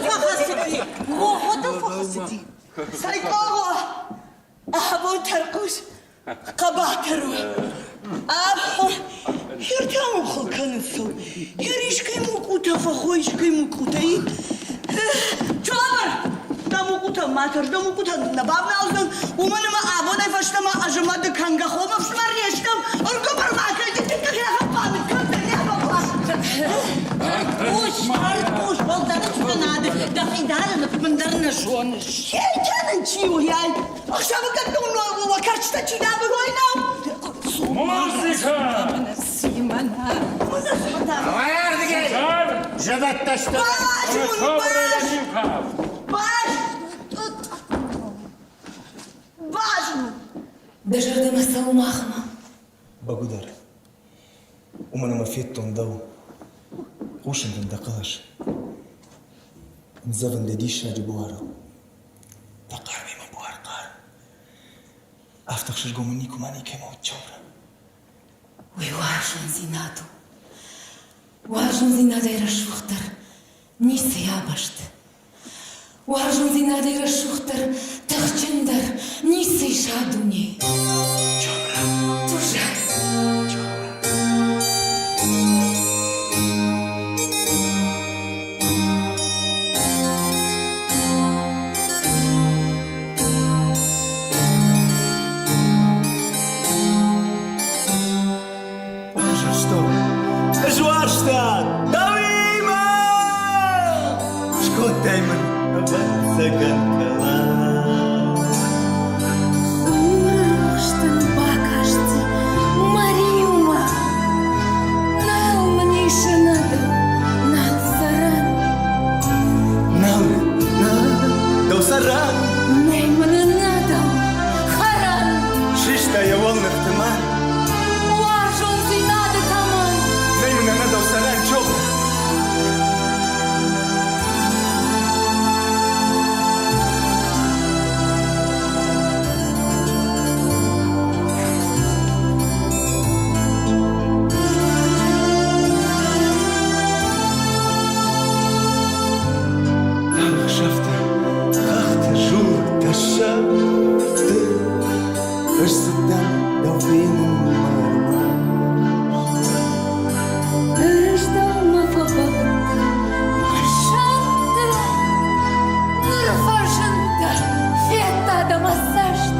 фӕхӕцыди. Гогъодыл фӕхӕцыди. Цӕй къогъо, абон тӕрхъус хъӕбатыр у. Абон хиртӕ хыл кӕнынц. Хир искӕй мукъутӕ фӕхой, искӕй мукъутӕ. Чабыр! Дӕ мукъутӕ ма тӕрс, дӕ мукъутӕ нӕ бавналдзӕн, уымӕн ӕмӕ абонӕй фӕстӕмӕ ӕз ӕмӕ ды кӕнгӕ хом ӕфсымӕр не стӕм, ӕргуыбыр ма кӕн, Хъус, хъус, уӕлдӕр нады, дӕхи дарын ӕппындӕр нӕ зоныс. Кӕнын чи у, яй? Ӕхсӕвыгӕтты уӕ кӕрчытӕ чи давы, уый нӕу? Музыка! Ардыгӕй! Зӕвӕттӕ сты! Баз! Баз! Дӕ зӕрдӕмӕ цӕуы махмӕ. Бӕгуыдӕр. Уымӕн ӕмӕ федтон дӕу. Хъусын дын дӕ хъӕлӕс. Ндзӕвын дӕ диссаджы буарыл. Дӕ хъармӕй мӕ буар хъарм. Афтӕ ӕхсызгон мын никуыма никӕмӕ уыд Чабра. Уый уарзондзинад у. Уарзондзинадӕй рӕсугъддӕр ницы йӕ абӕсты. Уарзондзинадӕй рӕсугъддӕр, тыхджындӕр ницы ис а дунейы. Чабра. Тузар. Чабра. Уарзтон, ӕз уарзтан дӕуимӕ! Скодтай мын, ӕвӕццӕгӕн, кӕлӕн. Хуры Ысцыдтӕн дӕу фенынмӕ ӕрмӕст. Ӕз дӕумӕ фӕбадтӕн мӕ сӕнтты, Ныр фӕзындтӕ, федта дӕ мӕ цӕст.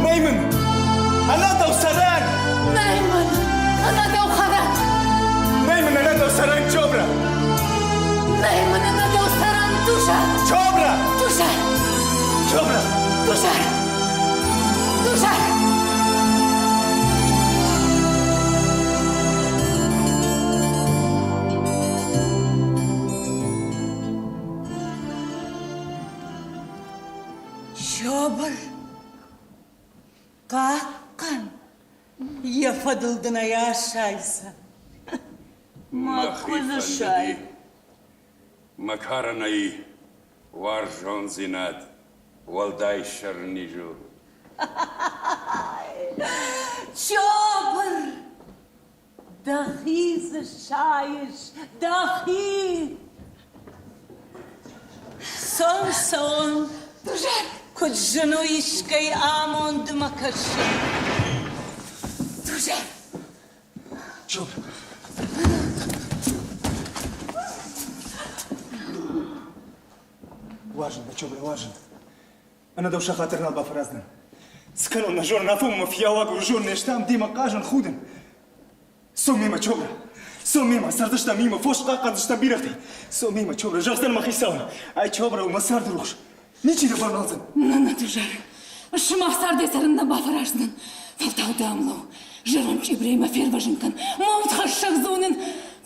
Нӕй мын ӕнӕ дӕу цӕрӕн! Нӕй мын ӕнӕ дӕу хӕрӕн! Нӕй мын ӕнӕ дӕу цӕрӕн, Чобра! Нӕй мын ӕнӕ дӕу цӕрӕн, Тушар! Чобра! Тушар! Чобра! Тушар! Тушар! Чобр, хъахъхъӕн, йӕ фӕдыл дын ӕй асайдзӕн. Мӕхи фӕндыди мӕ карӕнӕй уарзондзинад уӕлдай сӕрниз у. Чобр, дӕхи дзы сайыс, дӕхи! Цон, цон, куыд зын у искӕй амондмӕ кӕсын. Друзья! Уарзын дӕ, Чобра, уарзын. Ӕнӕ дӕу сахатыр нал бафӕраздзынӕн. Цы кӕнон, нӕ зонын, афонмӕ фыййауаг уырзон не стӕм, демӕ хъазын, худын. Цом мемӕ, Чобра! Цом мемӕ, цардыстӕм мимӕ, фос хъахъхъӕндзыстӕм бирӕгътӕй. Цом мемӕ, Чобра, зӕгъдзӕн мӕ хицауӕн. Ай Чобра у мӕ царды рухс. Ничи дӕ бамӕлдзӕн. Нӕ, нӕ, Тузар, сымах цардӕй цӕрын нӕ бафӕраздзынӕн. Фӕлтау дӕм лӕу, зӕронд чъибрӕй мӕ фервӕзын кӕн, мӕ удхӕссӕг зонын.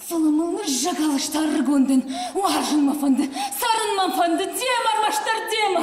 Фӕлӕ мыл ныззӕгӕл сты ӕрыгон дӕн, уарзын мӕ фӕнды, цӕрын мӕ фӕнды, демӕ ӕрмӕстдӕр демӕ.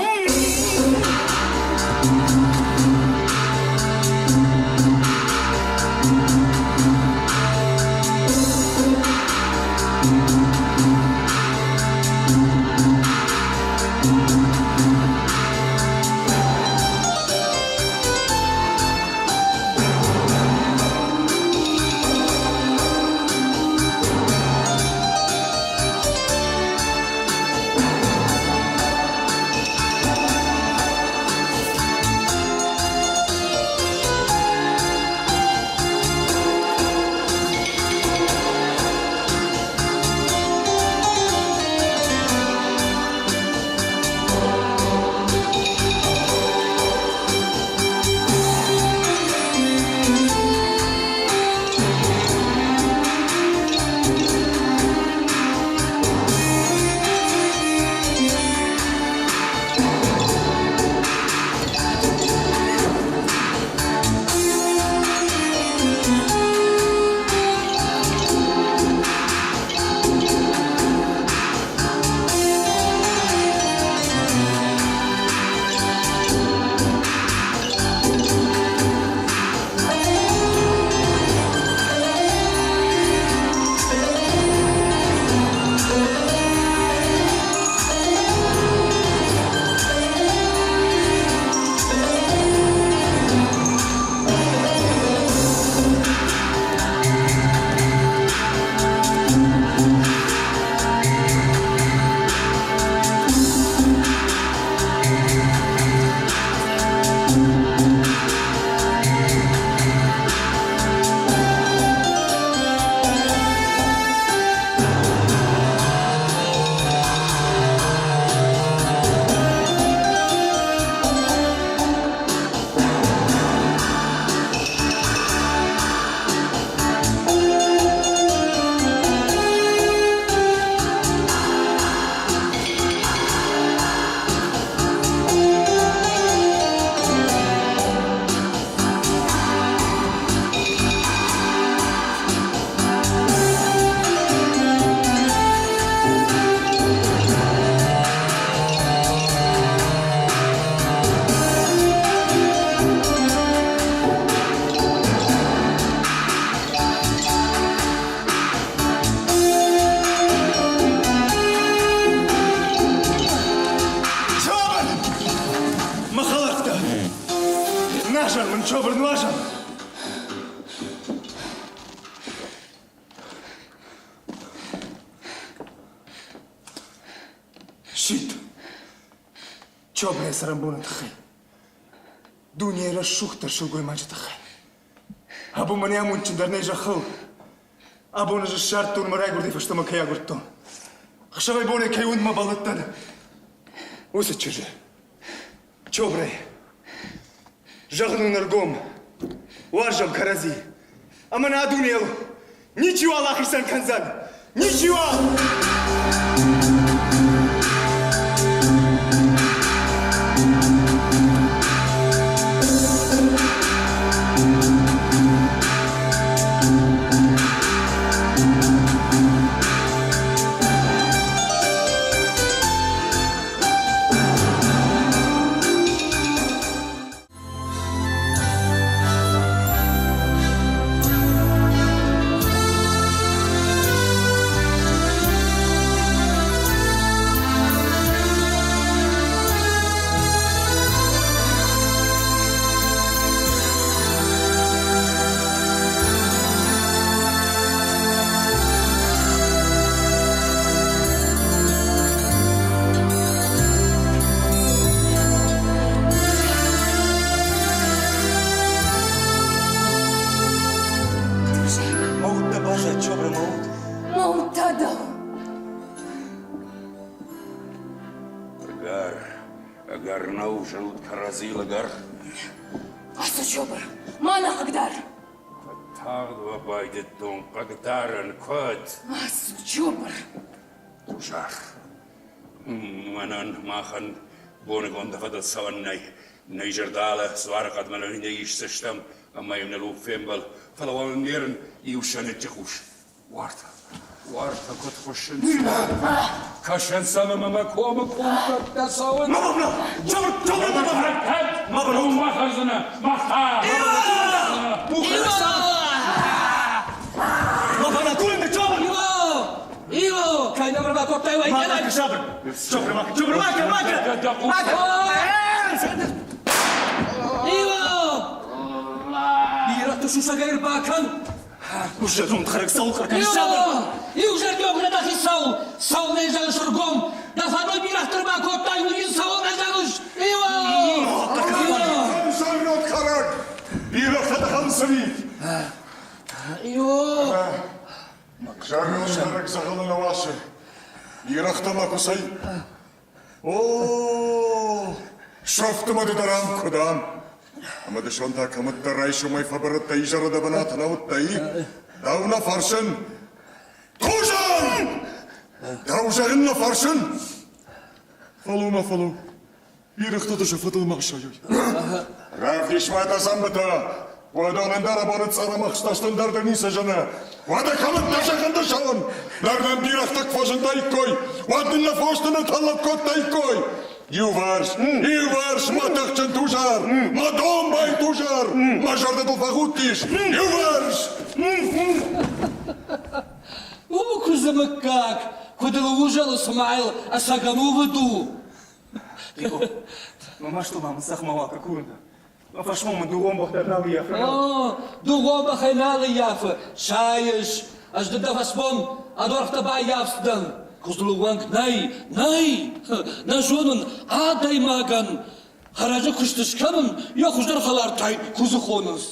Чобр! Мӕ хӕлӕрттӕ! Нуазӕн мын, Чобр, нуазӕн! Сидт! Чобрӕ цӕрӕнбоны тыххӕй. Дунейы рӕсугъддӕр сылгоймаджы тыххӕй. Абон мӕнӕй амондджындӕр нӕй зӕххыл. Абон ӕз ссардтон мӕ райгуырдӕй фӕстӕмӕ кӕй агуырдтон. Ӕхсӕвӕй-бонӕй кӕй уындмӕ бӕллыдтӕн, уыцы чызджы. Чобрӕй. Зӕгъын уын ӕргом, уарзӕм кӕрӕдзи. Ӕмӕ нӕ дунейыл ничиуал ахицӕн кӕндзӕн! Ничиуал! Мӕ уд дӕ баззад, Чобра, мӕ уд. Мӕ уд та дӕу. Ӕгӕр, ӕгӕр нӕу зӕнут кӕрӕдзийыл ӕгӕр. Ацу, Чобра, ма нӕ хъыгдар. Куыд тагъд уӕ байдыдтон хъыгдарӕн, куыд? Ацу, Чобра. Тузар, мӕнӕн махӕн боныгон дӕ фӕдыл цӕуӕн нӕй. Нӕ зӕрдӕлы дзуары хъӕдмӕ нӕ исдзыстӕм ӕмӕ йын ныл фембӕл, фӕлӕ уал не рын иу сӕныччы хъус. Уартӕ, уартӕ куыд хуыссынц. Кӕсынц сӕм ӕмӕ мӕ комы къулбӕттӕ цӕуынц. Ма хӕрдзынӕ, ма Иво, кӕй нӕ рбакодтай уӕйгӕнӕг? Иво! Бирӕгъты сусӕгӕй ӕрбакӕн! Зӕронд хӕрӕг цӕуыл хъӕр кӕныс? Иво! Иузӕрдион нӕ дӕ хицау, цӕуылнӕ зӕгъыс ӕргом? Дӕ фӕдыл бирӕгъты ӕрбакодтай, уый йын цӕуылнӕ зӕгъыс? Иво! Иво! Зӕронд хӕрӕг! Бирӕгътӕ дӕ хӕмсыри! Иво! Зӕронд хӕрӕг дзӕгъӕлы нӕ уасы. Бирӕгътӕ ма куы сай. О, сӕфты ма ды дӕр ам куы дӕн. Ӕмӕ дысон та кӕмыддӕр райсомӕй фӕбырыдтӕ изӕры дӕ бынаты нӕ уыдтӕ, и? Дӕу нӕ фӕрсын. Тузан! Дӕу зӕгъын нӕ фӕрсын. Фӕлӕуу ма, фӕлӕуу. Бирӕгътӕ дӕ сӕ фӕдыл ма сайой. Равдис-ма дӕ дзӕмбытӕ! Уӕдон ӕндӕр абоны цъӕрӕмӕхстӕстӕн дӕр дӕ ницы зыны. Уӕдӕ кӕмӕн дӕ зӕгъын дӕ зӕгъын? Ныр нӕм бирӕгътӕ куы фӕзындаиккой, уӕд нын нӕ фосты нытӕллӕг кодтаиккой. Иуварс, иуварс, мӕ тыхджын Тузар, мӕ домбай Тузар, мӕ зӕрдӕ дыл фӕхудтис. Иуварс! У куыдзы мыггаг, куыд ыл узӕлы, цыма йыл ӕцӕг ӕнувыд у. Мӕ маст ма мын цӕхмӕ уа курын. Мӕ фӕсмон мын дугъон бӕх дӕр нал ййафы. О, дугъон бӕхӕй нал ййафы. Сайыс! Ӕз дын дӕ фӕсмон ӕдуӕргътӕ баййафдзынӕн. Куыдзыл ӕууӕнк нӕй, нӕй! Нӕ зонын, адӕймагӕн хӕрӕджы куыст скӕнын йӕ хуыздӕр хӕлӕрттӕй куыдзы хонынц.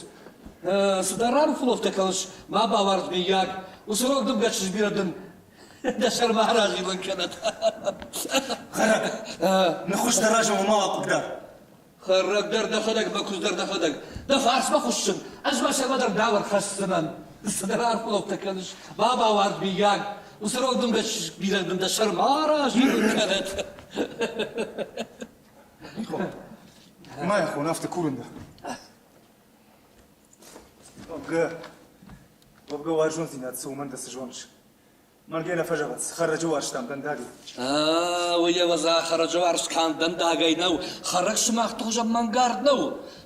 Цыдӕр арфулӕфтӕ кӕныс, ма бауарз, мыййаг. Уыцы рог дымгӕ чызг бирӕ дын Дӕ сӕрмӕ разилын кӕнӕд. Хӕрӕг, ныххуыс дӕ разы ма хъыгдар. Хӕрӕг дӕр дӕхӕдӕг, мӕ куыдз дӕр дӕхӕдӕг. Дӕ фарсмӕ хуыссын, ӕз мӕ сӕрмӕ дӕр дауӕр хӕсдзынӕн. Цыдӕр арфулӕфтӕ кӕныс, ма бауарз, мыййаг. Уыцы рог дымгӕ бирӕ дын дӕ сӕрмӕ разилын кӕнӕд. Ма йӕ хон, афтӕ курын дӕ. Уӕвгӕ, уӕвгӕ уарзондзинад цы уымӕн дӕ цы зоныс? Мӕнгӕй нӕ фӕзӕгъынц, хӕрӕджы уарзтам дӕндагӕй. Уый ӕвӕдза хӕрӕджы уарзт канд дӕндагӕй нӕу, хӕрӕг сымахты хуызӕн мӕнгард нӕу.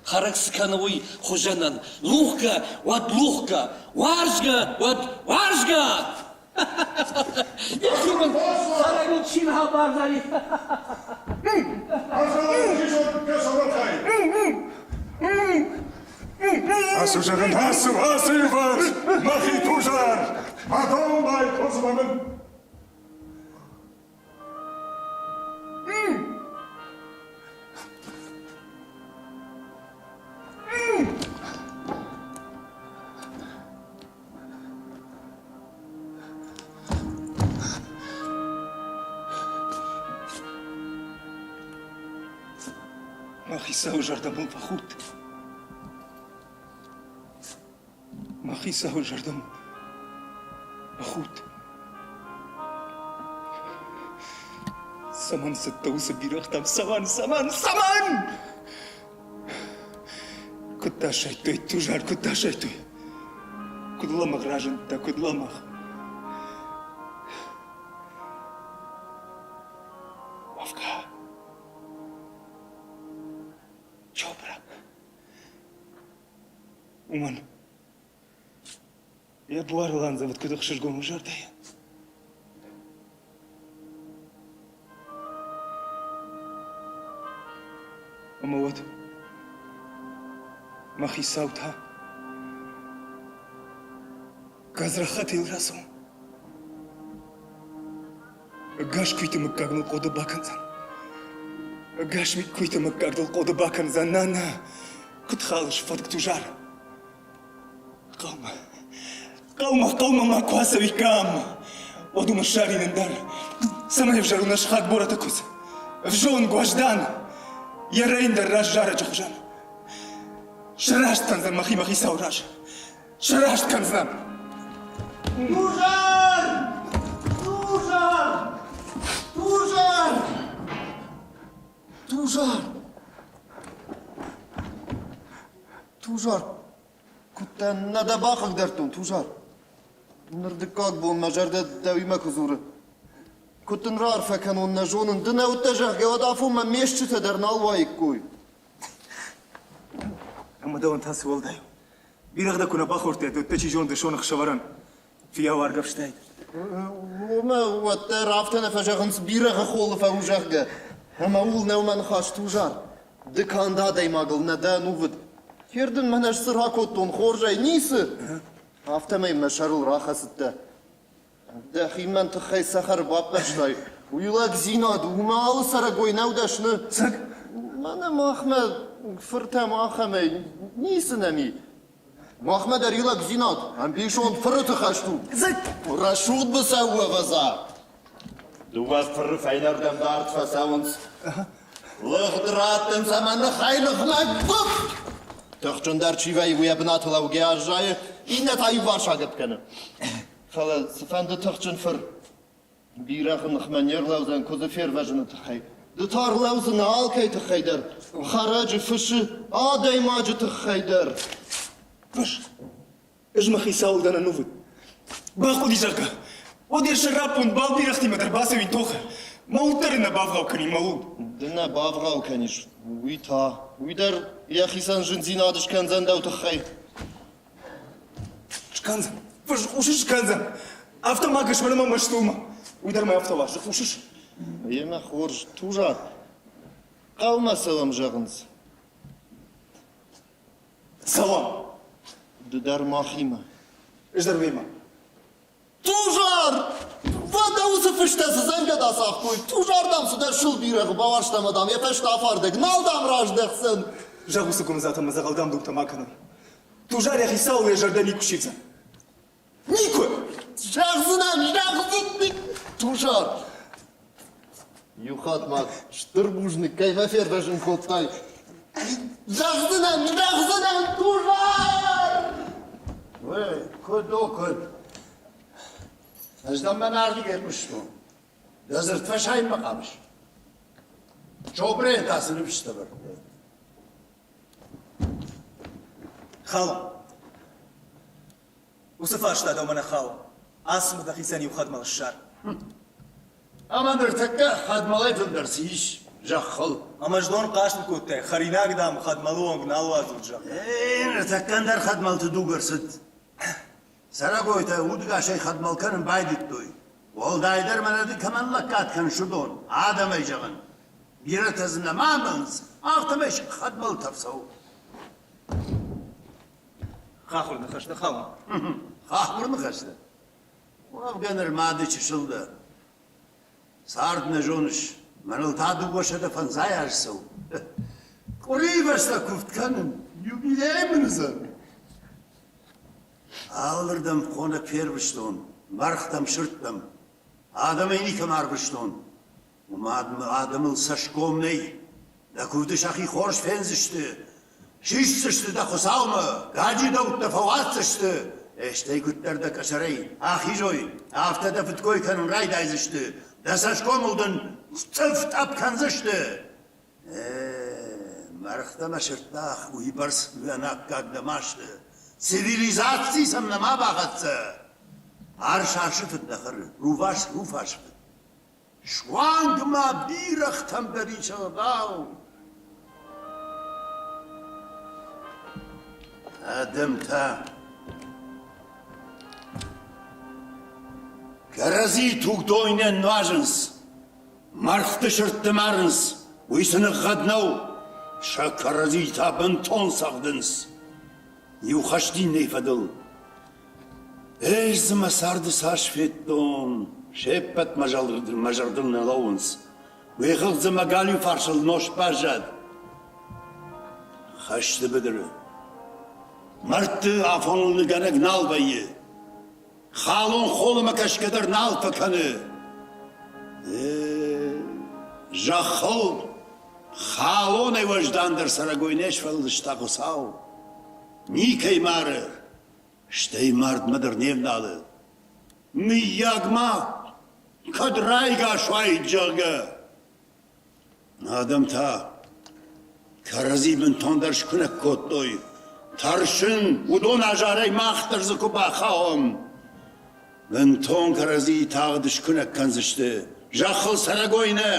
Хӕрӕг цы кӕны, уый хуызӕнӕн. Лухгӕ, уӕд лухгӕ, уарзгӕ, уӕд уарзгӕ! Йӕхи мын хӕрӕгыл чи нал бардзӕни. Ацу, зӕгъын, ацу, ацу иуварс, мӕхи тузар! Мӕ домбай куыдзмӕ мын Мӕ хицауы зӕрдӕ мыл фӕхудт. Мӕ хицауы зӕрдӕ мыл фӕхудт. Цӕмӕн цыдтӕ уыцы бирӕгътӕм? Цӕмӕн, цӕмӕн, цӕмӕн? Куыд дӕ сайдтой, Тузар, куыд дӕ сайдтой? Куыд лӕмӕгъ разындтӕ, куыд лӕмӕгъ? Уӕвгӕ, Чопра, уымӕн йӕ буарыл андзӕвыд куыд ӕхсызгон у зӕрдӕйӕн. Ӕмӕ уӕд мӕ хицау та гадзрахатӕй рацӕуын. Ӕгас куыйты мыггаг мыл хъоды бакӕндзӕн. Ӕгас куыйты мыггаг дыл хъоды бакӕндзӕн, нана! Куыд халыс фӕтк Тузар? Хъӕумӕ, хъӕумӕ, хъӕумӕ ма куы ацӕуиккам, уӕд уымӕ ссарин ӕндӕр. Цӕмӕй ӕвзӕр у нӕ сыхаг Бораты куыдз? Ӕвзонг, уӕздан, йӕ рӕйын дӕр раст зарӕджы хуызӕн. Сраст кӕндзӕн мӕхи мӕ хицауы раз. Сраст кӕндзынӕн. Тузар! Тузар! Тузар! Тузар! Тузар, куыд дӕ нӕ дӕ бахъыгдардтон, Тузар? Ныр дыккаг бон мӕ зӕрдӕ дӕуимӕ куы дзуры. Куыд дын раарфӕ кӕнон, нӕ зонын, ды нӕ уыдтӕ, зӕгъгӕ, уӕд афонмӕ ме стджытӕ дӕр нал уаиккой. Ӕмӕ дӕуӕн та цы уӕлдай у? Бирӕгъ дӕ куы нӕ бахордтаид, уӕд дӕ чи зоны дысон ӕхсӕвӕрӕн фыййау аргӕвстаид. Уымӕ уӕддӕр афтӕ нӕ фӕзӕгъынц бирӕгъы холы фӕу, зӕгъгӕ. Ӕмӕ ууыл нӕу мӕ ныхас, Тузар. Ды канд адӕймагыл нӕ дӕ ӕнувыд. Гъер дын мӕнӕ ӕз цы ракодтон хорзӕй? Ницы! Афтӕмӕй мӕ сӕрыл рахӕцыдтӕ. Дӕхи мӕн тыххӕй цӕхӕр баппӕрстай. Уый лӕгдзинад у, уымӕ алы цӕрӕгой нӕу дӕсны. Цӕг? Мӕнӕ махмӕ фыртӕм ахӕмӕй ницы нӕм и. Махмӕ дӕр и лӕгдзинад, ӕмбисонд фырыты хӕст у. Цӕг? Рӕсугъд быцӕу ӕвӕдза. Дыууӕ фыры фӕйнӕрдӕм дард фӕцӕуынц. Лыгъд раттынц ӕмӕ ныхӕй-ныхмӕ гуыпп! Тыхджындӕр чи вӕййы, уый йӕ бынаты лӕугӕ аззайы, иннӕ та иуварс агӕпп кӕны. Фӕлӕ цыфӕнды тыхджын фыр бирӕгъы ныхмӕ не рлӕудзӕн куыдзы фервӕзыны тыххӕй. Ды та рлӕудзынӕ алкӕй тыххӕй дӕр, хӕрӕджы, фысы, адӕймаджы тыххӕй дӕр. Фыс, ӕз мӕ хицауыл дӕн ӕнувыд. Бахъуыди, зӕгъгӕ, уӕд йӕ сӕраппонд балбирӕгътимӕ дӕр бацӕуин тохы. Мӕ уд дӕр ын нӕ бавгъау кӕнин, мӕ уд. Ды нӕ бавгъау кӕнис, уый та, уый дӕр йӕхицӕн зындзинад скӕндзӕн дӕу тыххӕй. Скӕндзӕн, фыс, хъусыс, скӕндзӕн. Афтӕ ма кӕс мӕнӕ мӕ мӕсты уымӕ. Уый дӕр мӕ афтӕ уарзы, хъусыс? Емӕ хорз, Тузар, хъӕумӕ цӕуӕм, зӕгъынц. Цӕуӕм. Ды дӕр махимӕ. Ӕз дӕр уемӕ. Тузар! Уӕдӕ уыцы фыстӕ цы дзӕнгӕда цагътой? Тузар, дам, цыдӕр сыл бирӕгъы бауарзта ӕмӕ, дам, йӕ фӕстӕ афардӕг. Нал, дам, раздӕхдзӕн. Зӕгъ уыцы гуымдзатӕ мӕ дзӕгъӕл дам-думтӕ ма кӕной. Тузар йӕ хицауыл йӕ зӕрдӕ никуы сивдзӕн. Никуы! Зӕгъдзынӕн, зӕгъдзынӕн! Тузар! Иу хатт ма стыр бузныг, кӕй мӕ фервӕзын кодтай. Зӕгъдзынӕн, зӕгъдзынӕн, Тузар! Уый, куыд у, куыд? Ӕз дӕм мӕн ардыгӕй хъуыстон. Дӕ дзырд фӕсайынмӕ хъавыс? Чобрейӕн та цы ныфс ӕвӕрдтай? Хал. Уыцы фарста дӕумӕ нӕ хауы. Ацу дӕхицӕн иу хӕдмӕл ссар. Ӕмӕ ныртӕккӕ хӕдмӕлӕй фылдӕр цы ис зӕххыл? Ӕмӕ знон хъаст кодтай, хӕринаг, дам, хӕдмӕлы онг нал уадзут, зӕгъгӕ. Эй, ныртӕккӕ ӕндӕр хӕдмӕлты дуг ӕрцыд. Цӕрӕгойтӕ удгасӕй хӕдмӕл кӕнын байдыдтой. Уӕлдайдӕр мӕнӕ ды кӕмӕн лӕггад кӕныс, уыдон, адӕмӕй зӕгъын. Бирӕтӕ дзы нӕма амӕлынц, афтӕмӕй хӕдмӕлтӕ фӕцӕуы. Хахуыр ныхӕстӕ хауы. Хахуыр ныхӕстӕ? Уӕвгӕ нырма ды чысыл дӕ. Цард нӕ зоныс, мӕныл та 250 азы цӕуы. Къуырийы фӕстӕ куывд кӕнын, юбилей мын уыдзӕн. Алырдӕм хонӕг фервыстон, мӕргътӕм, сырдтӕм. Адӕмӕй никӕм арвыстон. Уымӕ адӕмыл цӕсгом нӕй. Дӕ куывды сӕхи хорз фендзысты, сисдзысты дӕ Хуыцаумӕ, гаджидӕуттӕ фӕуадздзысты, стӕй куыддӕр дӕ къӕсӕрӕй ахизой, афтӕ дӕ фыдкой кӕнын райдайдзысты, дӕ цӕсгомыл дын цъыф тъӕпп кӕндзысты. Э, мӕргътӕ мӕ сырдтӕ уыйбӕрц ӕнаккаг нӕма сты. Цивилизаци сӕм нӕма бахӕццӕ. Арс арсы фыд нӕ хӕры, рувас руфасы фыд. Суанг ма бирӕгътӕм дӕр ис ӕгъдау. Адӕмтӕ кӕрӕдзи тугдойнӕн нуазынц, мӕргъты сырдты марынц, уый сын ӕгъгъӕд нӕу, сӕ кӕрӕдзи та бынтон цӕгъдынц. Иу хӕст иннӕйы фӕдыл. Ӕз дзы мӕ царды цас федтон, се ппӕт мӕ зӕрдыл нӕ лӕууынц. Уый хыгъд дзы мӕ галиу фарсыл нозт баззад. Хӕсты быдыры. Мӕрдты афоныл ныгӕнӕг нал вӕййы. Халон холымӕ кӕсгӕ дӕр нал фӕкӕны. Зӕххыл халонӕй уӕздандӕр цӕрӕгой не сфӕлдыста Хуыцау. Никӕй мары, стӕй мардмӕ дӕр не вналы. Мыййаг ма кӕд райгас уаид, зӕгъгӕ. Адӕм та кӕрӕдзи бынтондӕр скуынӕг кодтой. Тӕрсын, уыдон азарӕй мах дӕр дзы куы бахауӕм. Бынтон кӕрӕдзийы тагъд скуынӕг кӕндзысты. Зӕххыл цӕрӕгой нӕ,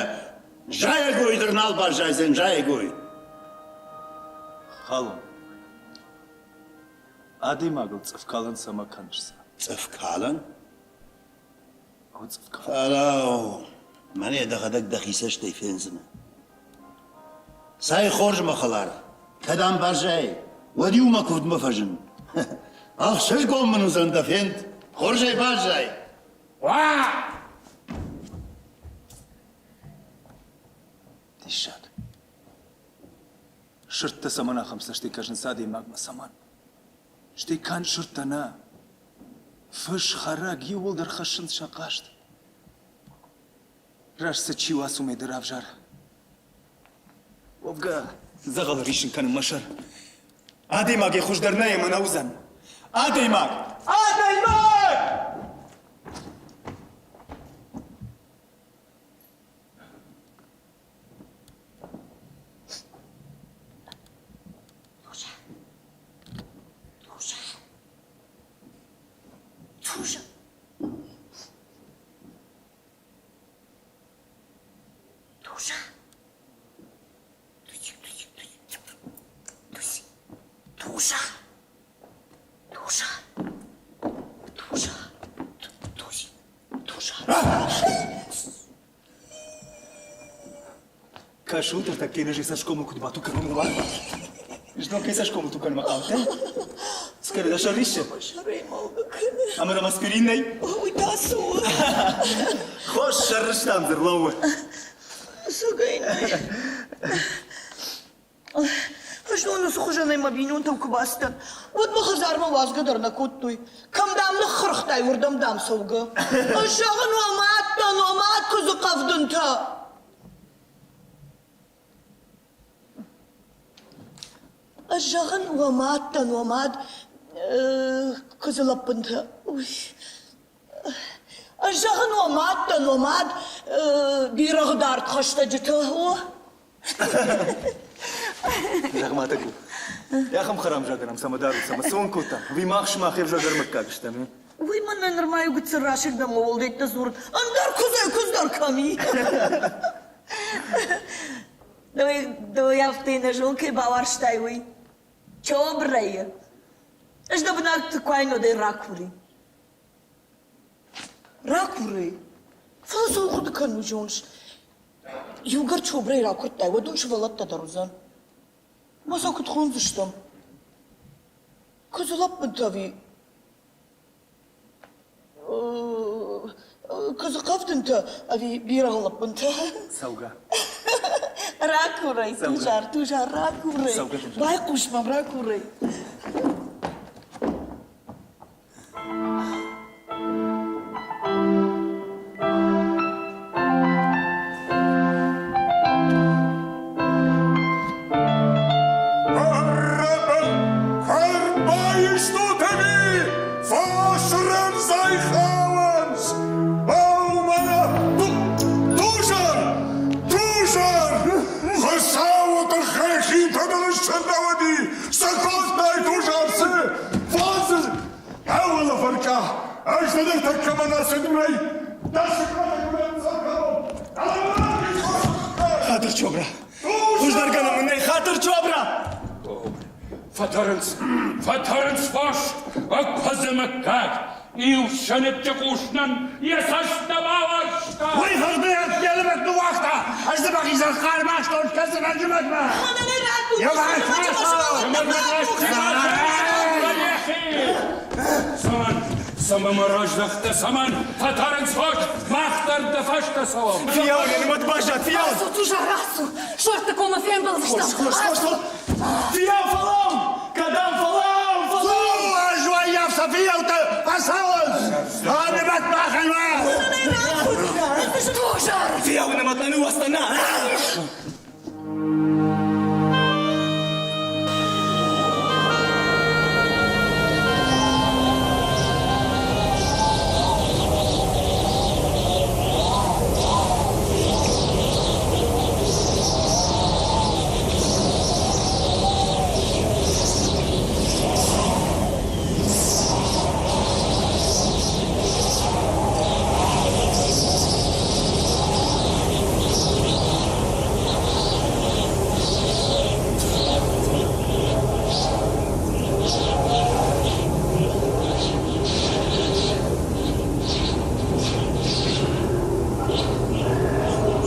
зайӕгой дӕр нал баззайдзӕн, зайӕгой. Халон. Адӕймагыл цъыфкалӕн цӕмӕ кӕныс? Цъыфкалӕн? Фӕлӕуу, мӕнӕ дӕхӕдӕг дӕхи цӕстӕй фендзынӕ. Цӕй хорз, мӕ хӕлар, кӕд ам баззайай, уӕд-иу мӕ куывдмӕ фӕзын. Ӕхсызгон мын уыдзӕн дӕ фенд. Хорзӕй баззай. Уа! Диссаг. Сырдтӕ цӕмӕн ахӕм цӕстӕй кӕсынц адӕймагмӕ, цӕмӕн? Стӕй канд сырдтӕ нӕ. Фыс, хӕрӕг иууылдӕр хӕссынц сӕ хъаст. Раст сӕ чи уа, уымӕй дӕр ӕвзӕр. Уӕвгӕ, дзӕгъӕлы риссын кӕнын мӕ сӕр. Адӕймагӕй хуыздӕр нӕ ӕмӕ нӕ уыдзӕн. Адӕймаг! Адӕймаг! Туша. Туша. Туша. Туша. Тусик, тусик, тусик. Туси. Туша. Туша. Туша. Туси. Туша. Кӕсут, ӕртӕккӕ нӕ цӕсгомыл куыд бату кӕнон, уа? Знон кӕй цӕсгомыл ту кӕнынмӕ хъавдтӕ? Скӕны дӕ сӕр риссы? Ӕмӕ дӕм аспирин нӕй? Уый та цы у? Хорз сӕррыстам дзы рлӕууы. Сӕгӕй нӕй. Знон уыцы хуызӕнӕй мӕ бинонтӕм куы бацыдтӕн, уӕд мӕ хӕдзармӕ уадзгӕ дӕр нӕ кодтой. Кӕм, дам, ныххырхтай, уырдӕм, дам, цӕугӕ. Ӕз зӕгъын, уӕ мад дӕн, уӕ мад куыдзы хъӕвдынтӕ. Ӕз зӕгъын, уӕ мад дӕн, уӕ мад куыдзы лӕппынтӕ. Ӕз зӕгъын, уӕ мад дӕн, уӕ мад бирӕгъы дард хӕстӕджытӕ. О. Зӕгъ-ма, Тӕку, ахӕм хӕрам зӕгӕрӕм цӕмӕ дарут, цӕмӕ цы уын кодта? Уый мах сымах ӕвзӕрдӕр мыггаг стӕм. Уый мӕнӕ нырма иу гыццыл расыг дӕм уӕлдӕйттӕ дзурын. Ӕндӕр куыдзӕй куыдз дӕр кӕм и? Ды афтӕ нӕ зон кӕй бауарзтай, уый. Чобрайы. Ӕз дӕ бынаты куайнодӕй ракурин. Ракурай. Фӕлӕ цӕуыл хъуыды кӕнын зоныс? Иугӕр Чобрайы ракуырдтай, уӕд уын сывӕллӕттӕ дӕр уыдзӕн. Мӕ сӕ куыд хондзыстӕм? Куыдзы лӕппынтӕ ӕви куыдзы хъӕвдынтӕ ӕви бирӕгъы лӕппынтӕ? Цӕугӕ. Ракурай, Тузар, Тузар, ракурай. Байхъус мӕм, ракурай. счындӕуыди? Цы кодтай, Тузар, цы? Фондз ӕуылы фыркъа! Ӕз дӕ ныртӕккӕ мӕнӕ цы дурӕй дӕ сыкъатӕ куы ӕрцӕвон! Хатыр Чобра! Хуыздӕр гӕнӕн мын нӕй, хатыр Чобра! Фӕтӕрынц, фӕтӕрынц фос, ӕккуыдзы мыггаг! Иу сӕныччы къуснӕн йӕ цӕст нӕ бауарзта. Уый хыгъды йӕ лымӕт ныууагъта, ӕз дзы мӕхицӕн хъарм астон скӕндзынӕн зымӕгмӕ. Цӕмӕн, цӕмӕн мӕ раздӕхтӕ, цӕмӕн? Фӕтӕрынц фос, мах дӕр дӕ фӕстӕ цӕуӕм. Фийау, йӕ нымӕт баззад, фийау! Ацу, Тузар, ацу! Сорты комы фембӕлдзыстӕм! Хорз, хорз, хорз! Фийау, фӕлӕуу! Кӕдӕм фӕлӕуу, фӕлӕуу! Ӕз уаййаф сӕ фийӕуттӕ фӕцӕуынц! Нымӕт махӕн уа! Тузар! Фийау нымӕт нӕ ныууагъта, нӕ!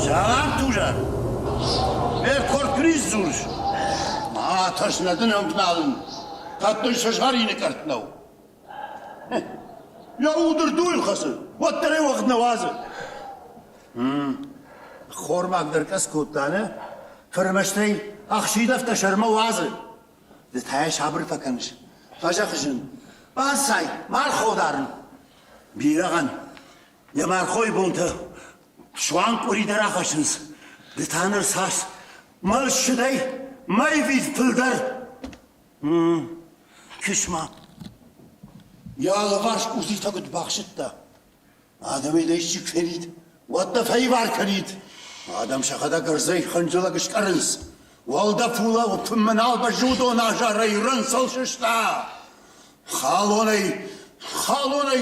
Салам, Тузар! Ме рдхорд Крис дзурыс? Ма тӕрс, нӕ дын ӕвналын. Кӕд дын сызгъӕрины къӕртт нӕу. Йӕ уд ӕрдуйыл хӕцы, уӕддӕр ӕй уӕгъд нӕ уадзы. Хормаг дӕр къӕдз кодта, нӕ? Фырмӕстӕй ӕхсидӕвтӕ сӕрмӕ уадзы. Ды та йӕ сабыр фӕкӕныс. Фӕзӕгъыс ын, банцай, мархо дарын. Бирӕгъӕн йӕ мархойы бонтӕ суанг къуыри дӕр ахӕссынц. Ды та ныр цас мӕлсыдӕй мӕй вид фылдӕр. Кыс-ма, йӕ алыварс къудзитӕ куыд бахсыдта. Адӕмӕй дӕ исчи куы фенид, уӕд дӕ фӕивар кӕнид. Адӕм сӕхӕдӕг ӕрдзӕй хынджылӕг скъӕрынц. Уӕлдӕф улӕфынмӕ нал бӕззы уыдон азарӕй рынцыл сыста. Халонӕй, халонӕй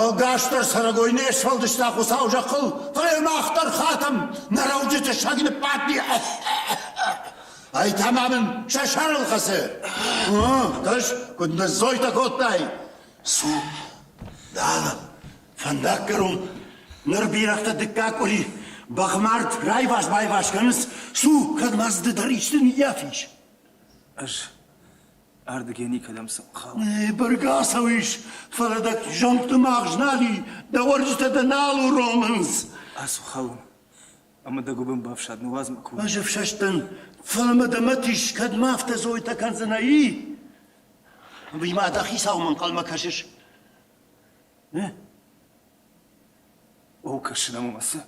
ӕгасдӕр цӕрӕгой не сфӕлдыста Хуыцау зӕххыл, фӕлӕ мах дӕр хатӕм, нӕ рӕуджыты саг ныббадти. Ай та ма мын сӕ сӕрыл хӕцы. Кӕс, куыд ныззойтӕ кодтай. Цу, дӕлӕ, фӕндаггӕрон. Ныр бирӕгътӕ дыккаг къуыри бӕхмард райваз-байваз кӕнынц. Цу, кӕд ма дзы ды дӕр исты ныййафис. Ӕз ардыгӕй никӕдӕм цӕуын. Бӕргӕ ацӕуис, фӕлӕ дӕ зондты магъз нал и, дӕ уӕрджытӕ дӕ нал уромынц. Ацу, халон, ӕмӕ дӕ гуыбын бафсад, ныууадз мӕ куы. Ӕз ӕфсӕст дӕн, фӕлӕ мӕ дӕ мӕт ис, кӕд ма афтӕ зойтӕ кӕндзынӕ, и? Ӕви ма дӕ хицаумӕ ӕнхъӕлмӕ кӕсыс? О, кӕсын ӕмӕ мӕ цы?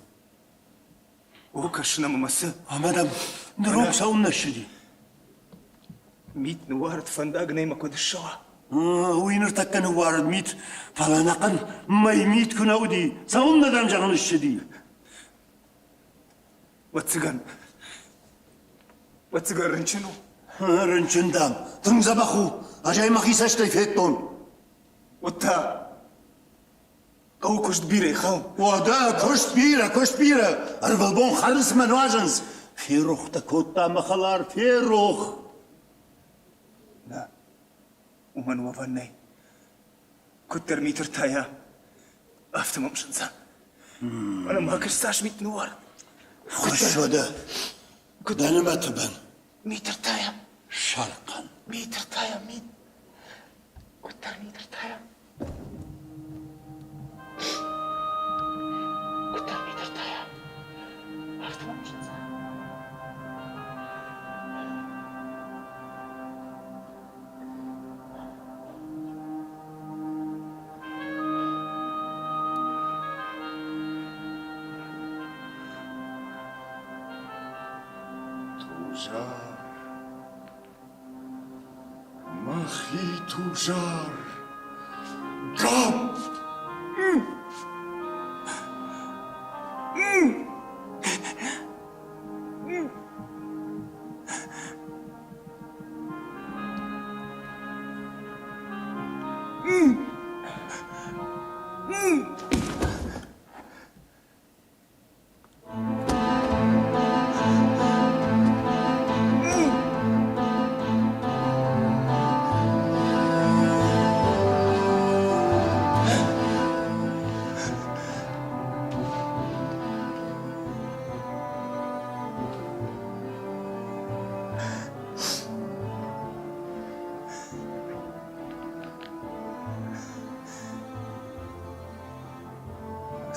О, кӕсын ӕмӕ мӕ цы? Ӕмӕ дӕм ныронг цӕуыннӕ ссыди? Мит ныууарыд, фӕндаг нӕй мӕ куыд ссӕуа? Уый ныртӕккӕ ныууарыд мит, фӕлӕ ӕнӕхъӕн мӕй мит куы нӕ уыди, цӕуыннӕ дӕм зӕгъын ссыди? Ӕвӕццӕгӕн, ӕвӕццӕгӕн рынчын у. Рынчын, дам, тынг дзӕбӕх у, ӕз ӕй мӕхи цӕстӕй федтон. Уӕд та хъӕуы куыст бирӕ хал. Уӕдӕ куыст бирӕ, куыст бирӕ. Ӕрвылбон хӕрынц мӕ нуазынц. Ферох дӕ кодта мӕ хӕлар, ферох. Нӕ, уымӕн уӕвӕн нӕй. Куыддӕр мит ӕртайа, афтӕ мӕм зындзӕн. Мӕнӕ ма кӕс, цас мит ныууарыд. Хуысс уӕдӕ, дӕ нымӕты бын. Мит ӕртайа. Сӕрхъӕн. Мит ӕртайа, мит. Куыддӕр мит ӕртайа. Куыддӕр мит ӕртайа, афтӕ мӕм зындзӕн. Тузар, мӕхи Тузар, гӕпп!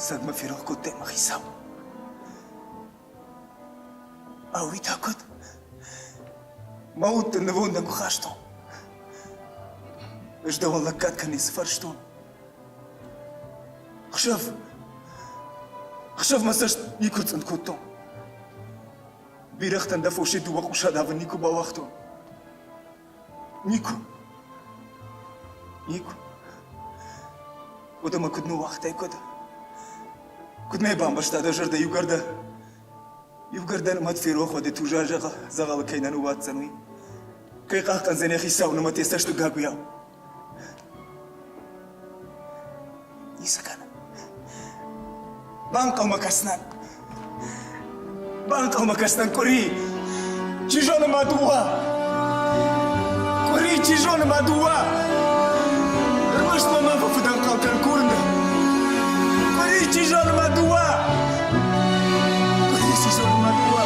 Ӕцӕг мӕ ферох кодтай, мӕ хицау. Ау, уый та куыд? Мӕ уд дын нывондӕн куы хастон. Ӕз дӕуӕн лӕггад кӕнын цы фарстон? Хсӕв, хсӕв мӕ цӕст никуы рцъынд кодтон. Бирӕгътӕн дӕ фосӕй дыууӕ къусы адавын никуы бауагътон. Никуы. Никуы. Уӕдӕ мӕ куыд ныууагътай, куыд? Куыд мӕ бамбӕрста дӕ зӕрдӕ иугӕр дӕ иугӕр дӕ нымӕт ферох уӕд Тузар дзӕгъӕлы кӕй нӕ ныууадздзӕн, уый? Кӕй хъахъхъӕндзӕн йӕ хицау нымӕт йӕ цӕсты гагуыйау? Ницы кӕны. Банхъӕлмӕ кӕсынӕн. Банхъӕлмӕ кӕсынӕн къуыри. Чи зоны ма дыууӕ. Къуыри, чи зоны ма дыууӕ. Ӕрмӕст мӕ ма фӕфыдӕнхъӕл кӕн, курын дӕ. Къуыри, чи зоны ма дыууӕ. Къуыри, чи зоны ма дыууӕ.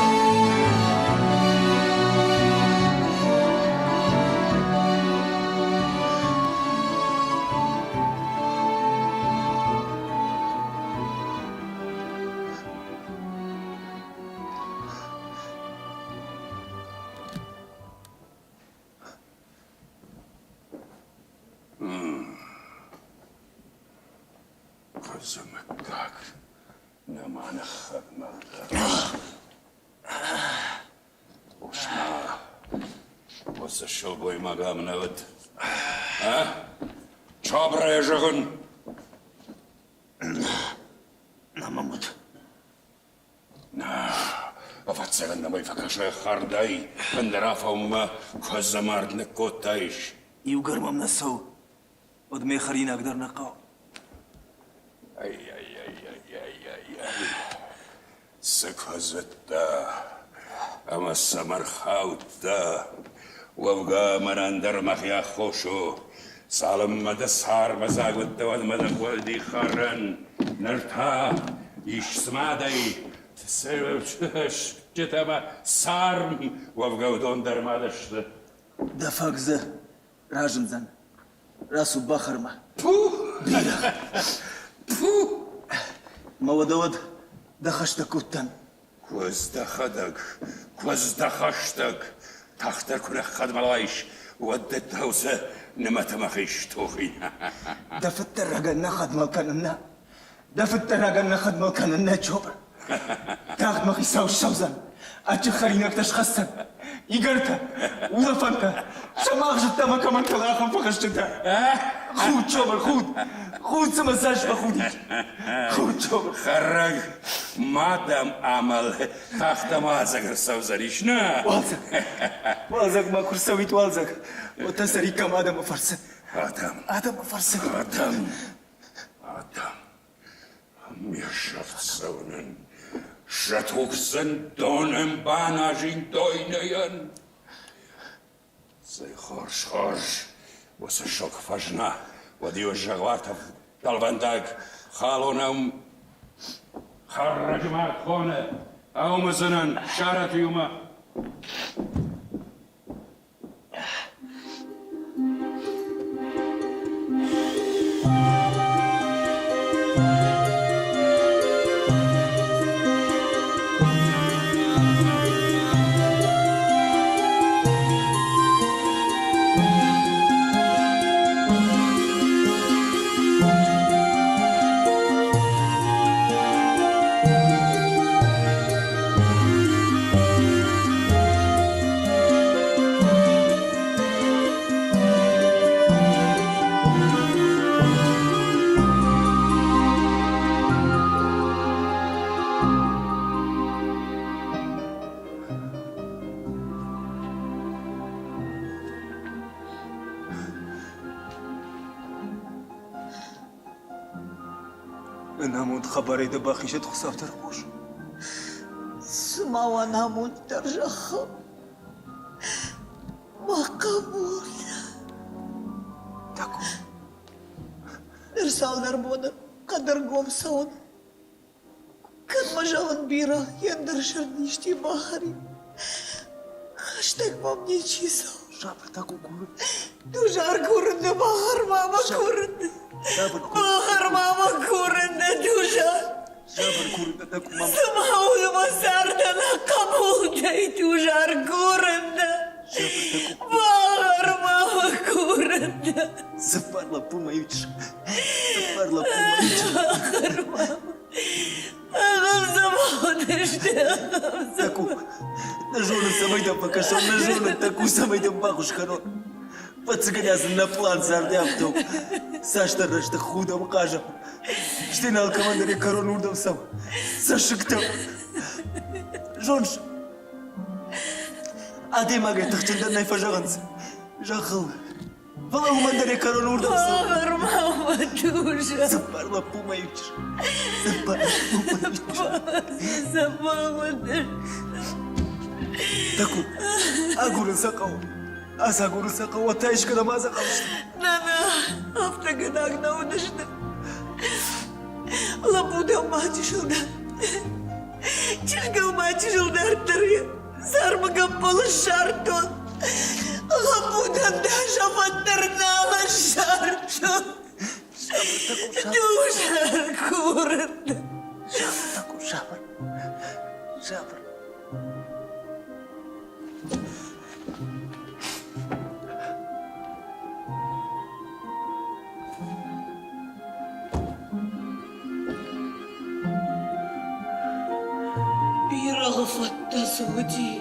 Куыдзы мыггаг нӕма ныххӕдмӕл дӕ. Хъус-ма, уыцы сылгоймаг ам нӕ уыд? А? Чабрайӕ зӕгъын. Нӕ мӕм уыд. Нӕ, ӕвӕццӕгӕн нӕм ӕй фӕкӕса хӕрдӕй, ӕндӕр афонмӕ куыдзы мард ныккодтаис. Иугӕр мӕм нӕ цӕуы, уӕд мӕ хӕринаг дӕр нӕ хъӕуы. Ай-ай-ай-ай-ай-ай-ай. Цы куыдзыдтӕ ӕмӕ цӕмӕ рхаудтӕ? Уӕвгӕ мӕнӕн дӕр мӕхи аххос у. Цалынмӕ дӕ цармӕ дзаг уыдтӕ, уӕдмӕ дӕ хъуыди хӕрын. Ныр та ис цымадӕй стджытӕ ӕмӕ царм. Уӕвгӕ уыдон дӕр ма сты. Дӕ фаг дзы разындзӕн. Рацу бахӕрмӕ. Пу! Бирӕгъ! Пу! Мӕ уӕдӕ уӕд дӕ хӕстӕг кодтан. Куыдз дӕхӕдӕг, куыдз дӕ хӕстӕг, тагъддӕр куы ныххӕдмӕлаис, уӕд дӕ дӕуцӕ нымӕты мӕхи стухин. Дӕ фыддӕрагӕн нӕ хӕдмӕл кӕнын нӕ. Дӕ фыддӕрагӕн нӕ хӕдмӕл кӕнын нӕ, Чобр. Тагъд мӕ хицау ссӕудзӕн, адджын хӕринӕгтӕ схӕсдзӕн, игӕртӕ, улӕфӕнтӕ, сӕ магъзыдтӕ ӕмӕ кӕмӕн кӕла, ахӕм фӕхӕсджытӕ. Худ, Чобр, худ! Худ, цымӕ цас фӕхудис? Худ, Чобр! Хӕрӕг, ма дӕм амӕл, тагъд ӕмӕ ӕцӕг ӕрцӕудзӕнис, нӕ? Уалдзӕг, уалдзӕг ма куы рцӕуид, уалдзӕг, уӕд та цӕриккам адӕмы фӕрцы. Адӕм. Адӕмы фӕрцы. Адӕм. Адӕм. Ме сӕфт цӕуынӕн сӕ туг сын донӕн баназин дойныйӕн. Цӕй хорз, хорз, уыцы сок фӕзына, уӕд-иу зӕгъуатов дӕлвӕндаг халонӕн хӕррӕджы мард хоны, аумыдзынӕн сарат иумӕ. Ӕнамонд хабарӕй дӕ бахизӕд Хуыцау тӕрхъус. Цыма у ӕнамонддӕр зӕххыл. Мӕ хъӕбул. Таку. Ныр цалдӕр боны хъӕдӕргом цӕуын. Кӕд мӕ зӕгъын бирӕ, йе ндӕр сырднизти бахӕрин. Хӕстӕг мӕм ничи цӕуы. Сабыр Таку курын. Дузар курын дӕ, бахӕр мама курын. Бахӕр мама курын дӕ, Дузар. Сабыр курын дӕ мама. Цыма уымӕ цардӕн хъӕбултӕй тузар курын дӕ. Багъӕр ма мӕ курын дӕ. Цыппар лӕппу мӕ иу чызг. Цыппар лӕппу мӕ иу чызг. Багъӕр ма мӕ. Ахӕм цӕмӕ уыдысты, ахӕм Таку, нӕ зонын, цӕмӕй дӕм фӕкӕсон, нӕ зонын, Таку, цӕмӕй дӕм баххуыс кӕнон. Фӕцыгӕнӕ сын нӕ план царды афтӕ у. Цасдӕр рӕстӕг худӕм, хъазӕм. Стӕй нал алкӕмӕн дӕр йӕ кӕрон уырдӕм цӕуы. Цӕссыгтӕ. Зоныс, адӕймагӕй тыхджындӕр нӕ фӕзӕгъынц. Зӕххыл. Фӕлӕ уымӕн дӕр йӕ кӕрон уырдӕм цӕуы. Цыппар лӕппумӕ иу чызг. Цыппар лӕппумӕ иу чызг. Таку, агурын сӕ хъӕуы. Ацагурын сӕ хъӕуы, та искӕдӕм адзӕгъӕл сты. Нана, афтӕ гӕнаг нӕ уыдысты. Лӕппу дӕу ма чысыл дӕр, чызгау ма чысыл дарддӕр йӕ цармы гӕппӕл ссардтон. Лӕппу дӕн дӕ сӕфӕн дӕр нал ссардтон. Дузар курын. Сабыр, сабыр, сабыр. Бирӕгъы фӕдтӕ цы уыди?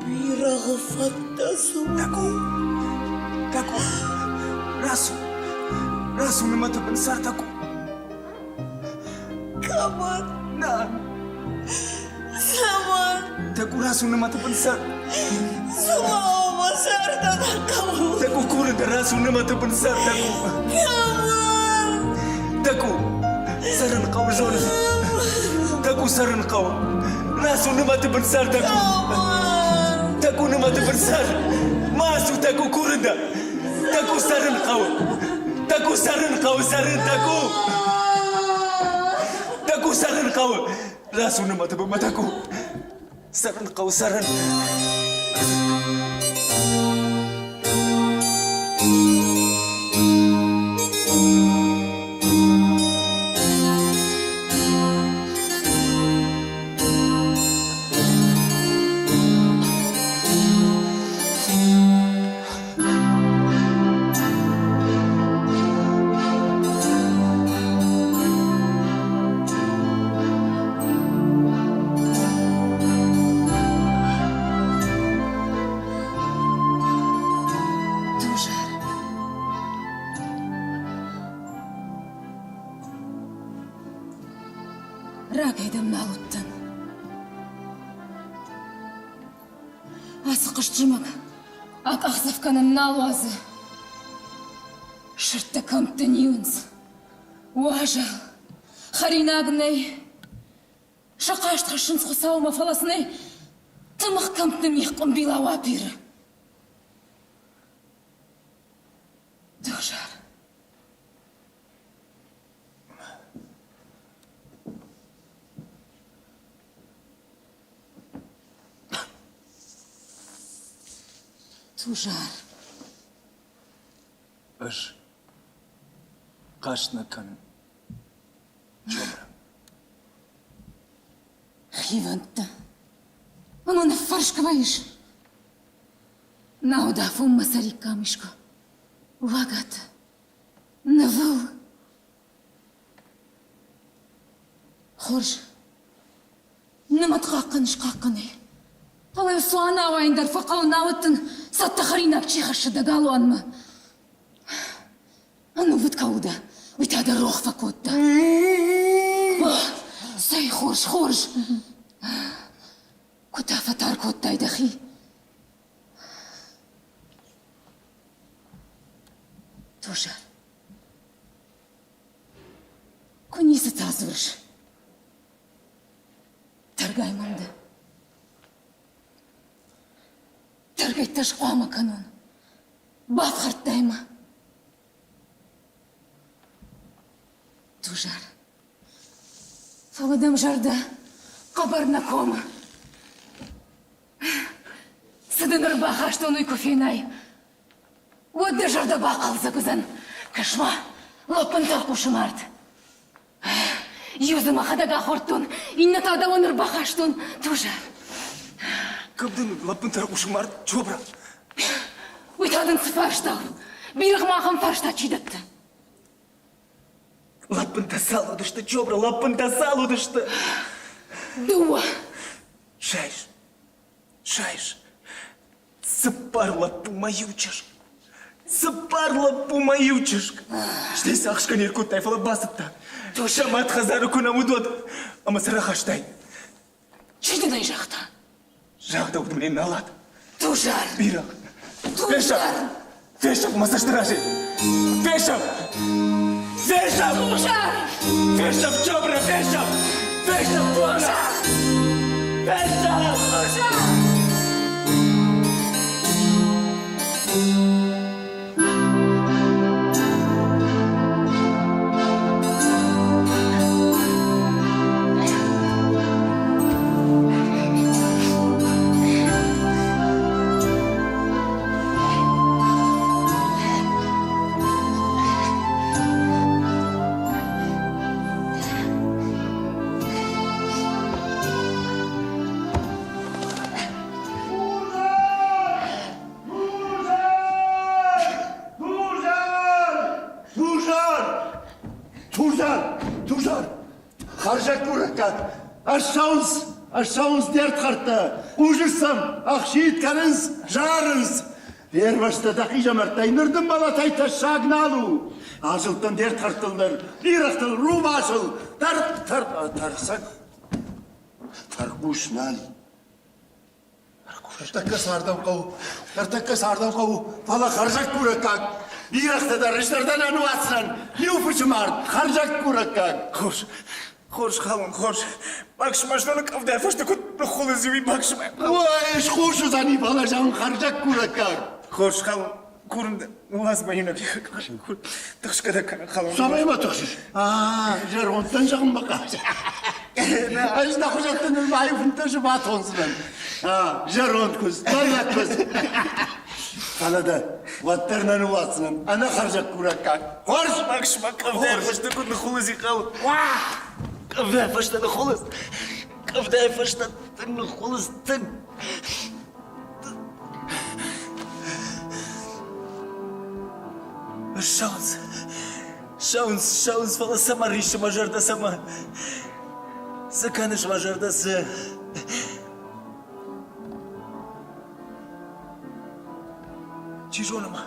Бирӕгъы фӕдтӕ цы уыди? Таку, Таку, рацу, рацу нымӕты бын сӕр, Таку. Кӕмӕн? Нӕ. Цӕмӕн? Таку рацу нымӕты бын сӕр. Цыма мӕ зӕрдӕ нӕ хъӕуы. Таку курын дӕ рацу нымӕты бын сӕр, Таку. Кӕмӕн? Таку, цӕрын хъӕуы, зоныс? Таку цӕрын хъӕуы. Рацу нымӕты бын сӕр, Таку. Таку нымӕты бын сӕр. Ма ацу, Таку, курын дӕ. Таку цӕрын хъӕуы. Таку цӕрын хъӕуы, цӕрын, Таку. Таку цӕрын хъӕуы. Рацу нымӕты бынмӕ, Таку. Цӕрын хъӕуы, цӕрын. Дузар. Рагӕй дӕм нал уыдтӕн. Ацы хъызт зымӕг акъахдзӕф кӕнын нал уадзы. Сырдтӕ кӕмтты ниуынц. Уазал. Хӕринаг нӕй. Сӕ хъаст хӕссынц Хуыцаумӕ, фӕлӕ сын ӕй тымыгъ кӕмтты мигъ къуымбилау апиры. Дозар. Тузар. Ӕз хъаст нӕ кӕнын. Чобра. Хивӕндтӕ. Ӕмӕ ныффӕрск вӕййыс. Науӕд афонмӕ цӕриккам искуы. Лӕгӕты. Нывыл. Хорз. Нымӕт хъахъхъӕн схъахъхъӕнӕй. Фӕлӕ цуаны ауайын дӕр фӕхъӕуы, науӕд дын цӕттӕ хӕринаг чи хӕссы дӕ галуанмӕ. Ӕнувыд кӕуыл дӕ, уый та дӕ рох фӕкодта. Цӕй хорз, хорз. Куы та фӕтар кодтай дӕхи. Тузар. Куы ницы та дзурыс. Тӕргай мӕм дӕ. Тӕргӕйттӕ схъуамӕ кӕнон. Бафхӕрдтай мӕ. Тузар. Фӕлӕ дӕм зӕрдӕ хъӕбӕр нӕ комы. Цы дын ӕрбахастон, уый куы фенай, уӕд дӕ зӕрдӕ бахъӕлдзӕг уыдзӕн. Кӕс-ма, лӕппын тӕрхъусы мард. Иу дзы мӕхӕдӕг ахордтон, иннӕ та дӕуӕн ӕрбахастон. Тузар. Кӕм дын лӕппын тӕрхъусы мард, Чобра? Уый та дын цы фарста у? Бирӕгъ ма ахӕм фарста чи дӕтты? Лӕппынтӕ цал уыдысты, Чобра, лӕппынтӕ цал уыдысты? Дыууӕ. Сайыс, сайыс. Цыппар лӕппу мӕ иу чызг. Цыппар лӕппу мӕ иу чызг. Стӕй сӕ ӕхсгӕ не ркодтай, фӕлӕ бацыдтӕ. Сӕ мад хӕдзары куы нӕ уыд, уӕд ӕмӕ сӕ рахастай. Чи дын ӕй загъта? Загъдӕуыд мын налат. Тузар! Бирӕгъ! Фесӕф! Фесӕф мӕ цӕсты разӕй! Фесӕф! Фесӕф! Тузар! Фесӕф, Чобра, фесӕф! Фесӕф, Чобра! Фесӕф! Тузар! Тузар! Тузар! Тузар! Хӕрзӕггурӕггаг! Ӕрцӕуынц, ӕрцӕуынц де рдхӕрдтӕ, хъусыс сӕм, ӕхситт кӕнынц, зарынц. Фервӕзтӕ дӕ хъизӕмӕрттӕй, ныр дын мӕлӕтӕй тӕссаг нал у. Азылдтӕн де рдхӕрдтыл ныр, бирӕгътыл, рувасыл, тӕр, тӕр, тӕрсӕг, тӕрхъус нал и. Ныртӕккӕ цардӕм хъӕуы, ныртӕккӕ цардӕм хъӕуы, фӕлӕ хӕрзӕггурӕггаг. Бирӕгътӕ дӕр зӕрдӕ нӕ ныуадздзӕн, иу фысы мард, хӕрзӕггурӕггаг. Хорз, хорз, халон, хорз. Баксмӕ зноны къӕвдайы фӕстӕ куыд ныххуылыдз уый баксмӕ. Ой, схус уыдзӕни, фӕлӕ зӕгъын хӕрзӕггурӕггаг. Хорз, халон, курын дӕ, уадз мӕ иунӕг тыхсгӕ дӕ кӕнын, халон. Цӕмӕй ма тыхсыс? А, зӕрондтӕн зӕгъын мӕ хъазы. Ӕз нӕ хуызӕтты нырма иу фынддӕсы батондзынӕн. Зӕронд куыдз, мӕллӕг куыдз. Фӕлӕ дӕ уӕддӕр нӕ ныууадздзынӕн ӕнӕ хӕрзӕггурӕггаг. Хорз! Максимӕ къӕвдайы фӕстӕ куыд ныххуылыдз и хъӕу. Къӕвдайы фӕстӕ ныххуылыдз. Къӕвдайы фӕстӕ тынг ныххуылыдз, тынг. Ссӕуынц, ссӕуынц, ссӕуынц, фӕлӕ цӕмӕ риссы мӕ зӕрдӕ, цӕмӕ? Цы кӕныс, мӕ зӕрдӕ, цы? Чи зоны ма,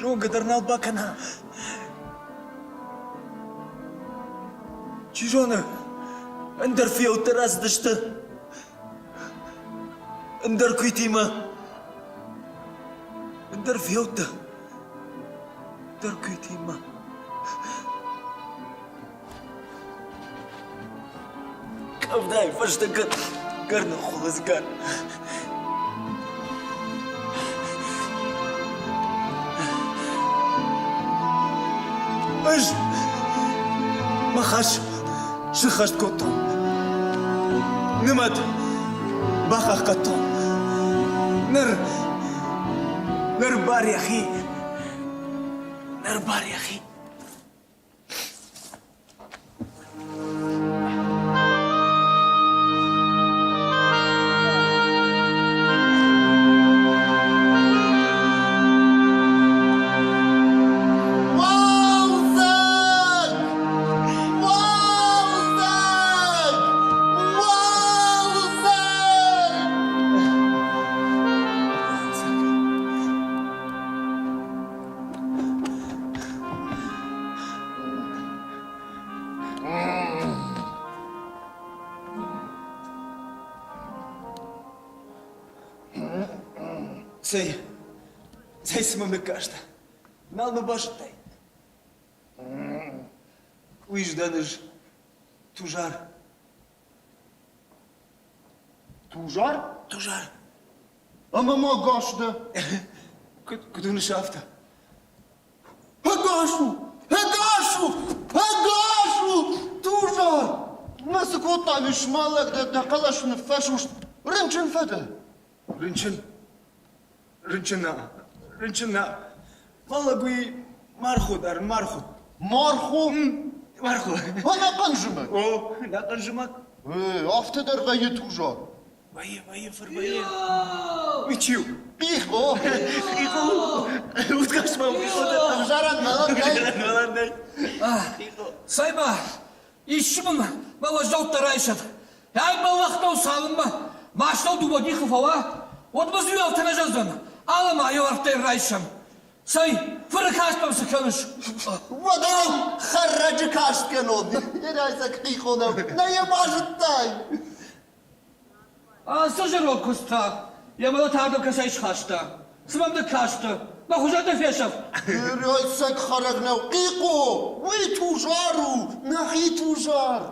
зонгӕ дӕр нал бакӕна. Чи зоны, ӕндӕр фиӕуттӕ рацыдысты. Ӕндӕр куыйтимӕ, ӕндӕр фиӕуттӕ, ӕндӕр куыйтимӕ. Къӕвдайы фӕстӕ гӕр ныххуылыдз гӕр. Ӕз мӕ хӕс сыххӕст кодтон. Нымӕт бахъахъхъӕдтон. Ныр, ныр бар йӕхи, ныр бар йӕхи. Уалдзӕг! Уалдзӕг! Уалдзӕг! Цӕй, цӕй цы мӕм ныккастӕ? Нал мӕ базыдтай? Уый сдӕн ӕз, Тузар. Тузар? Тузар. Ӕмӕ ма гас дӕ? Куыд уыныс афтӕ? Ӕгас у! Ӕгас у! Ӕгас у! Тузар! Мӕ цы кодтай, смӕллӕг дӕ, дӕ хъӕлӕс ныффӕсус, рынчын фӕдӕ. Рынчын. Рынчын нӕ. Рынчын нӕ. Фӕлӕ уый мархо дӕр, мархо. Мархо? Мархо. Ӕнӕхъӕн зымӕг? О, ӕнӕхъӕн зымӕг. Афтӕ дӕр вӕййы Тузар. Вӕййы, вӕййы, фыр вӕййы. Уый чи у? Къихо. Къихо. Удгас ма у Къихо дӕр. Ӕвзарӕн мӕлӕт нӕй. Ӕвзарӕн мӕлӕт нӕй. Къихо. Цӕй-ма, исчи мын мӕ уӕззӕуттӕ райсӕд. Ай бӕллӕх нӕу цалынмӕ мастыл дыууӕ дихы фӕуа, уӕдмӕ дзы иу афтӕ нӕ зӕгъдзӕн, алӕ-ма йӕ уӕргътӕй райсӕм. Цӕй, фыры каст мӕм цы кӕныс? Уӕдӕ йын хӕррӕджы каст кӕнон, йӕ Къихонау, нӕ йӕ базыдтай? Ацы зӕронд куыдз та йӕ мӕлӕт ардӕм кӕцӕй схаста? Цы мӕм ныккасты? Мӕ хуызӕн дӕ фесӕф! Рӕсӕг хӕрӕг нӕу, Къикъо! Уый Тузар у, нӕхи Тузар!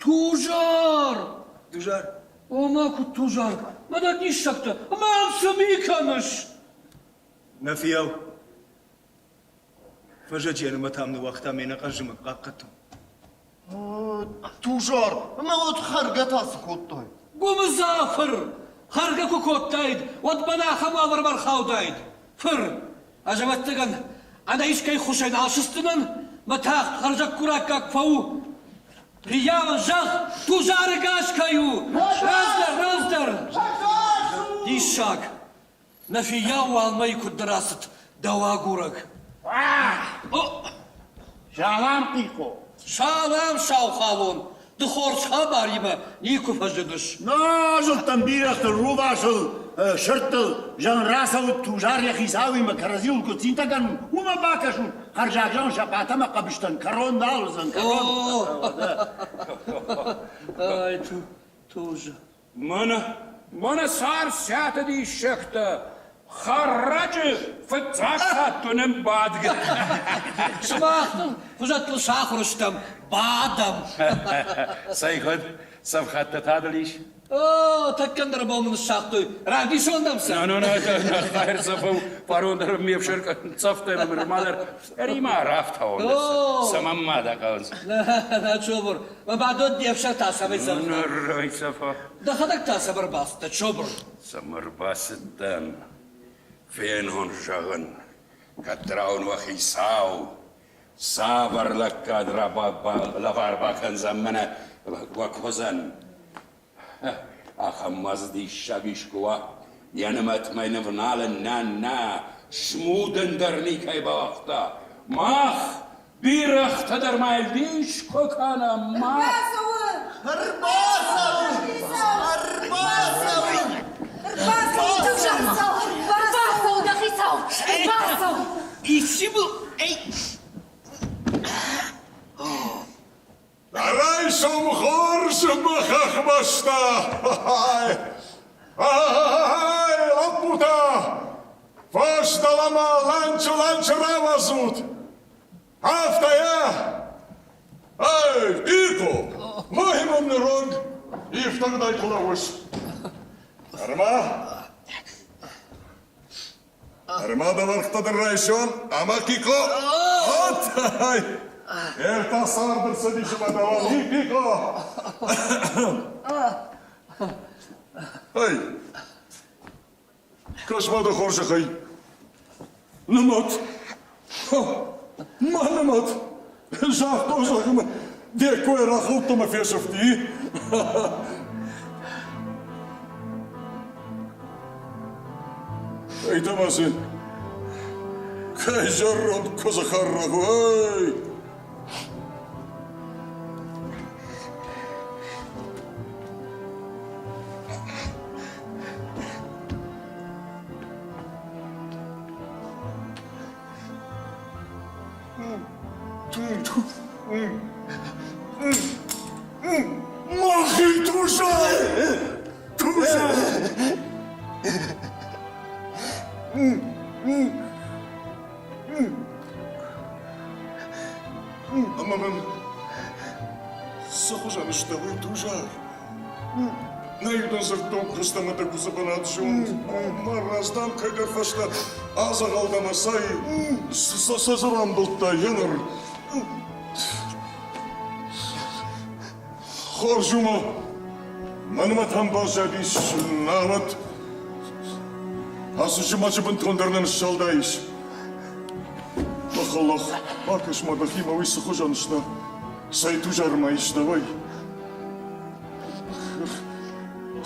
Тузар! Тузар? Ома куыд Тузар? Мӕнӕ диссӕгтӕ! Ӕмӕ ам цы ми кӕныс? Нӕ фийау. Фӕзӕджы йӕ нымӕт ам ныууагъта ме нӕхъӕн зымӕг хъахъхъӕдтон. Тузар, ӕмӕ уӕд хӕргӕ та цы кодтай? Гуымыдза фыр! Хӕргӕ куы кодтаид, уӕд мӕнӕ ахӕм уавӕрмӕ ӕрхаудаид. Фыр! Ӕз, ӕвӕццӕгӕн, ӕнӕ искӕй ххуысӕй нал сыстдзынӕн, мӕ тагъд хӕрзӕггурӕггаг фӕу. Фиййауӕн зӕгъ, Тузары гас кӕй у! Раздӕр, раздӕр! Диссаг! Нӕ фиййау уалмӕй куыд нӕ рацыд дӕу агурӕг? Салам, Къикъо! Салам, сау халон! Ды хорз хабаримӕ никуы фӕзыныс. Нӕ зылдтӕн бирӕгътыл, рувасыл, сырдтыл, зӕгъын, рацӕут Тузар йӕ хицауимӕ кӕрӕдзиуыл куыд цинтӕ кӕнут, уымӕ бакӕсут, хӕрзаг зӕгъын сӕ пъатӕмӕ хъӕбыстӕн кӕрон нал уыдзӕн, кӕрон. Ай, Туза. Мӕнӕ, мӕнӕ царциаты диссӕгтӕ! Хӕррӕджы фыццаг хатт уынын бадгӕ. Сымах хуызӕттыл сахуыр стӕм, бадӕм. Цӕй куыд, цӕфхӕдтӕ та дыл ис? О, тӕккӕ ндӕр бон мын ссагътой. Равдисон дӕм сӕ? На, на, на, хайр цӕфау, фарон дӕр ме фсӕр цӕфтӕ нырма дӕр ӕри-ма рафтауон цӕмӕн ма дӕ хъӕуынц? Нӕ, Чобур, мӕ бадон де фсӕр та цӕмӕй цӕфта? Ныррой цӕфа. Дӕхӕдӕг та цӕмӕ рбацыдтӕ, Чобур? Цӕмӕ рбацыдтӕн, фенон зӕгъын, кӕддӕрау уӕ хицау цавӕр лӕггад лӕвар бакӕндзӕн мӕнӕ уӕ куыдзӕн. Ахӕм ма дзы диссаг искуы уа, йӕ нымӕтмӕ нывналын нӕ, нӕ, смудын дӕр никӕй бауагъта. Мах бирӕгътӕ дӕр ма йыл дис куы кӕнӕм, мах. Ӕрбацӕуы! Ӕрбацӕуы! Ӕрбацӕуы! Ӕрбацӕуы! Ӕрбацӕуы дӕ хицау! Ӕрбацӕуы! Исчи был, эй! Райсом хорз мӕ хӕхбӕстӕ! Ай, лӕппутӕ! Фӕстӕмӕ ланчы-ланч рауадзут! Афтӕ йӕ! Ай, Къикъо, мӕхи мӕм ныронг ифтыгъдӕй куы лӕууыс. Ӕрма, Ӕрма дӕ уӕргътӕ дын райсон ӕмӕ Кико! От-ай! Ӕртӕ царды рцыдис ӕмӕ дӕуӕн и Кико! Эй! Кӕс-ма дӕ хорзӕхӕй! Нымӕт! Ма нымӕт! Загътон, зӕгъын, де ккой рахылдта мӕ фесӕфти. Эй, Кӕй зӕронд куыдзы хӕррӕгъ, ой! Махи Тузар! Тузар! Ӕмӕ мын цы хуызӕн сдӕ уый, Тузар? Нӕ иу дын дзырдтон куыст ӕмӕ дӕ куыдзы бынат зонд. Мӕ раздӕн кӕйдӕр фӕстӕ адзӕгъӕл дӕ мӕ цӕй, цы дзы рамбылдтай еныр? Хорз у мӕ, мӕнмӕ там баззадис, науӕд. Ацы зымӕджы бынтондӕр нӕ ныссалдаис. Ох, бакӕс-ма дӕхимӕ, уый цы хуызӕн сдӕ? Цӕй тузар ма ис дӕуӕй?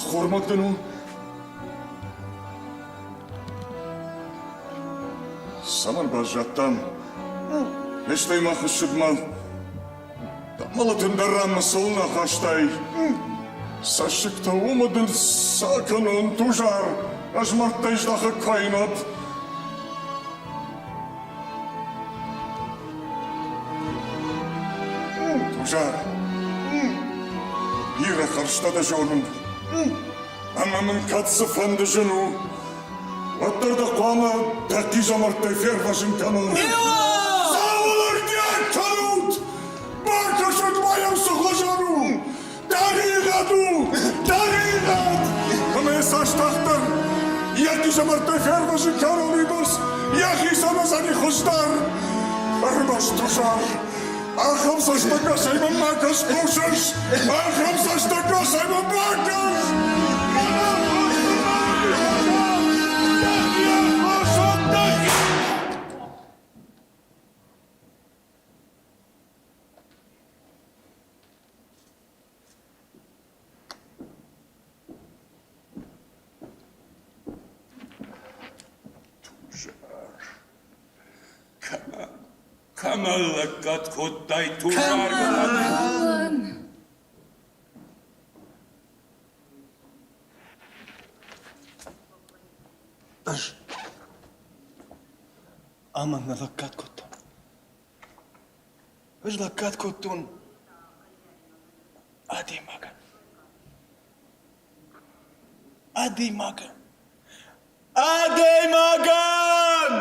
Хормаг дын у? Цӕмӕн баззадтӕн? Стӕй ма хуыссыдмӕ мӕлӕт ӕндӕр ранмӕ цӕуылнӕ ахастай? Цӕссыгтӕ уымӕ дын цы акӕнон, Тузар, ӕз мӕрдтӕй здӕхӕг куы Тузар, бирӕ хӕрзтӕ дӕ зонын, ӕмӕ мын кӕд цыфӕнды зын у, уӕддӕр дӕ хъуамӕ дӕ хъизӕмӕрттӕй фервӕзын кӕнон. Цӕуыл ӕрдиаг кӕнут? Бакӕсут ма йӕм цы хуызӕн у! Тӕригъӕд у! Тӕригъӕд! Ӕмӕ йӕ цас тагъддӕр йӕ хъизӕмӕрттӕй фервӕзын кӕнон, уыйбӕрц йӕхицӕн уыдзӕни хуыздӕр. Ӕрмӕст Тузар, ахӕм цӕстӕнгасӕй мӕм ма кӕс, хъусыс? Ахӕм цӕстӕнгасӕй мӕм ма кӕс! Кӕмӕн лӕггад кодтай Тузар? Кӕмӕн? Ӕз амӕн нӕ лӕггад кодтон. Ӕз лӕггад кодтон адӕймагӕн. Адӕймагӕн. Адӕймагӕн!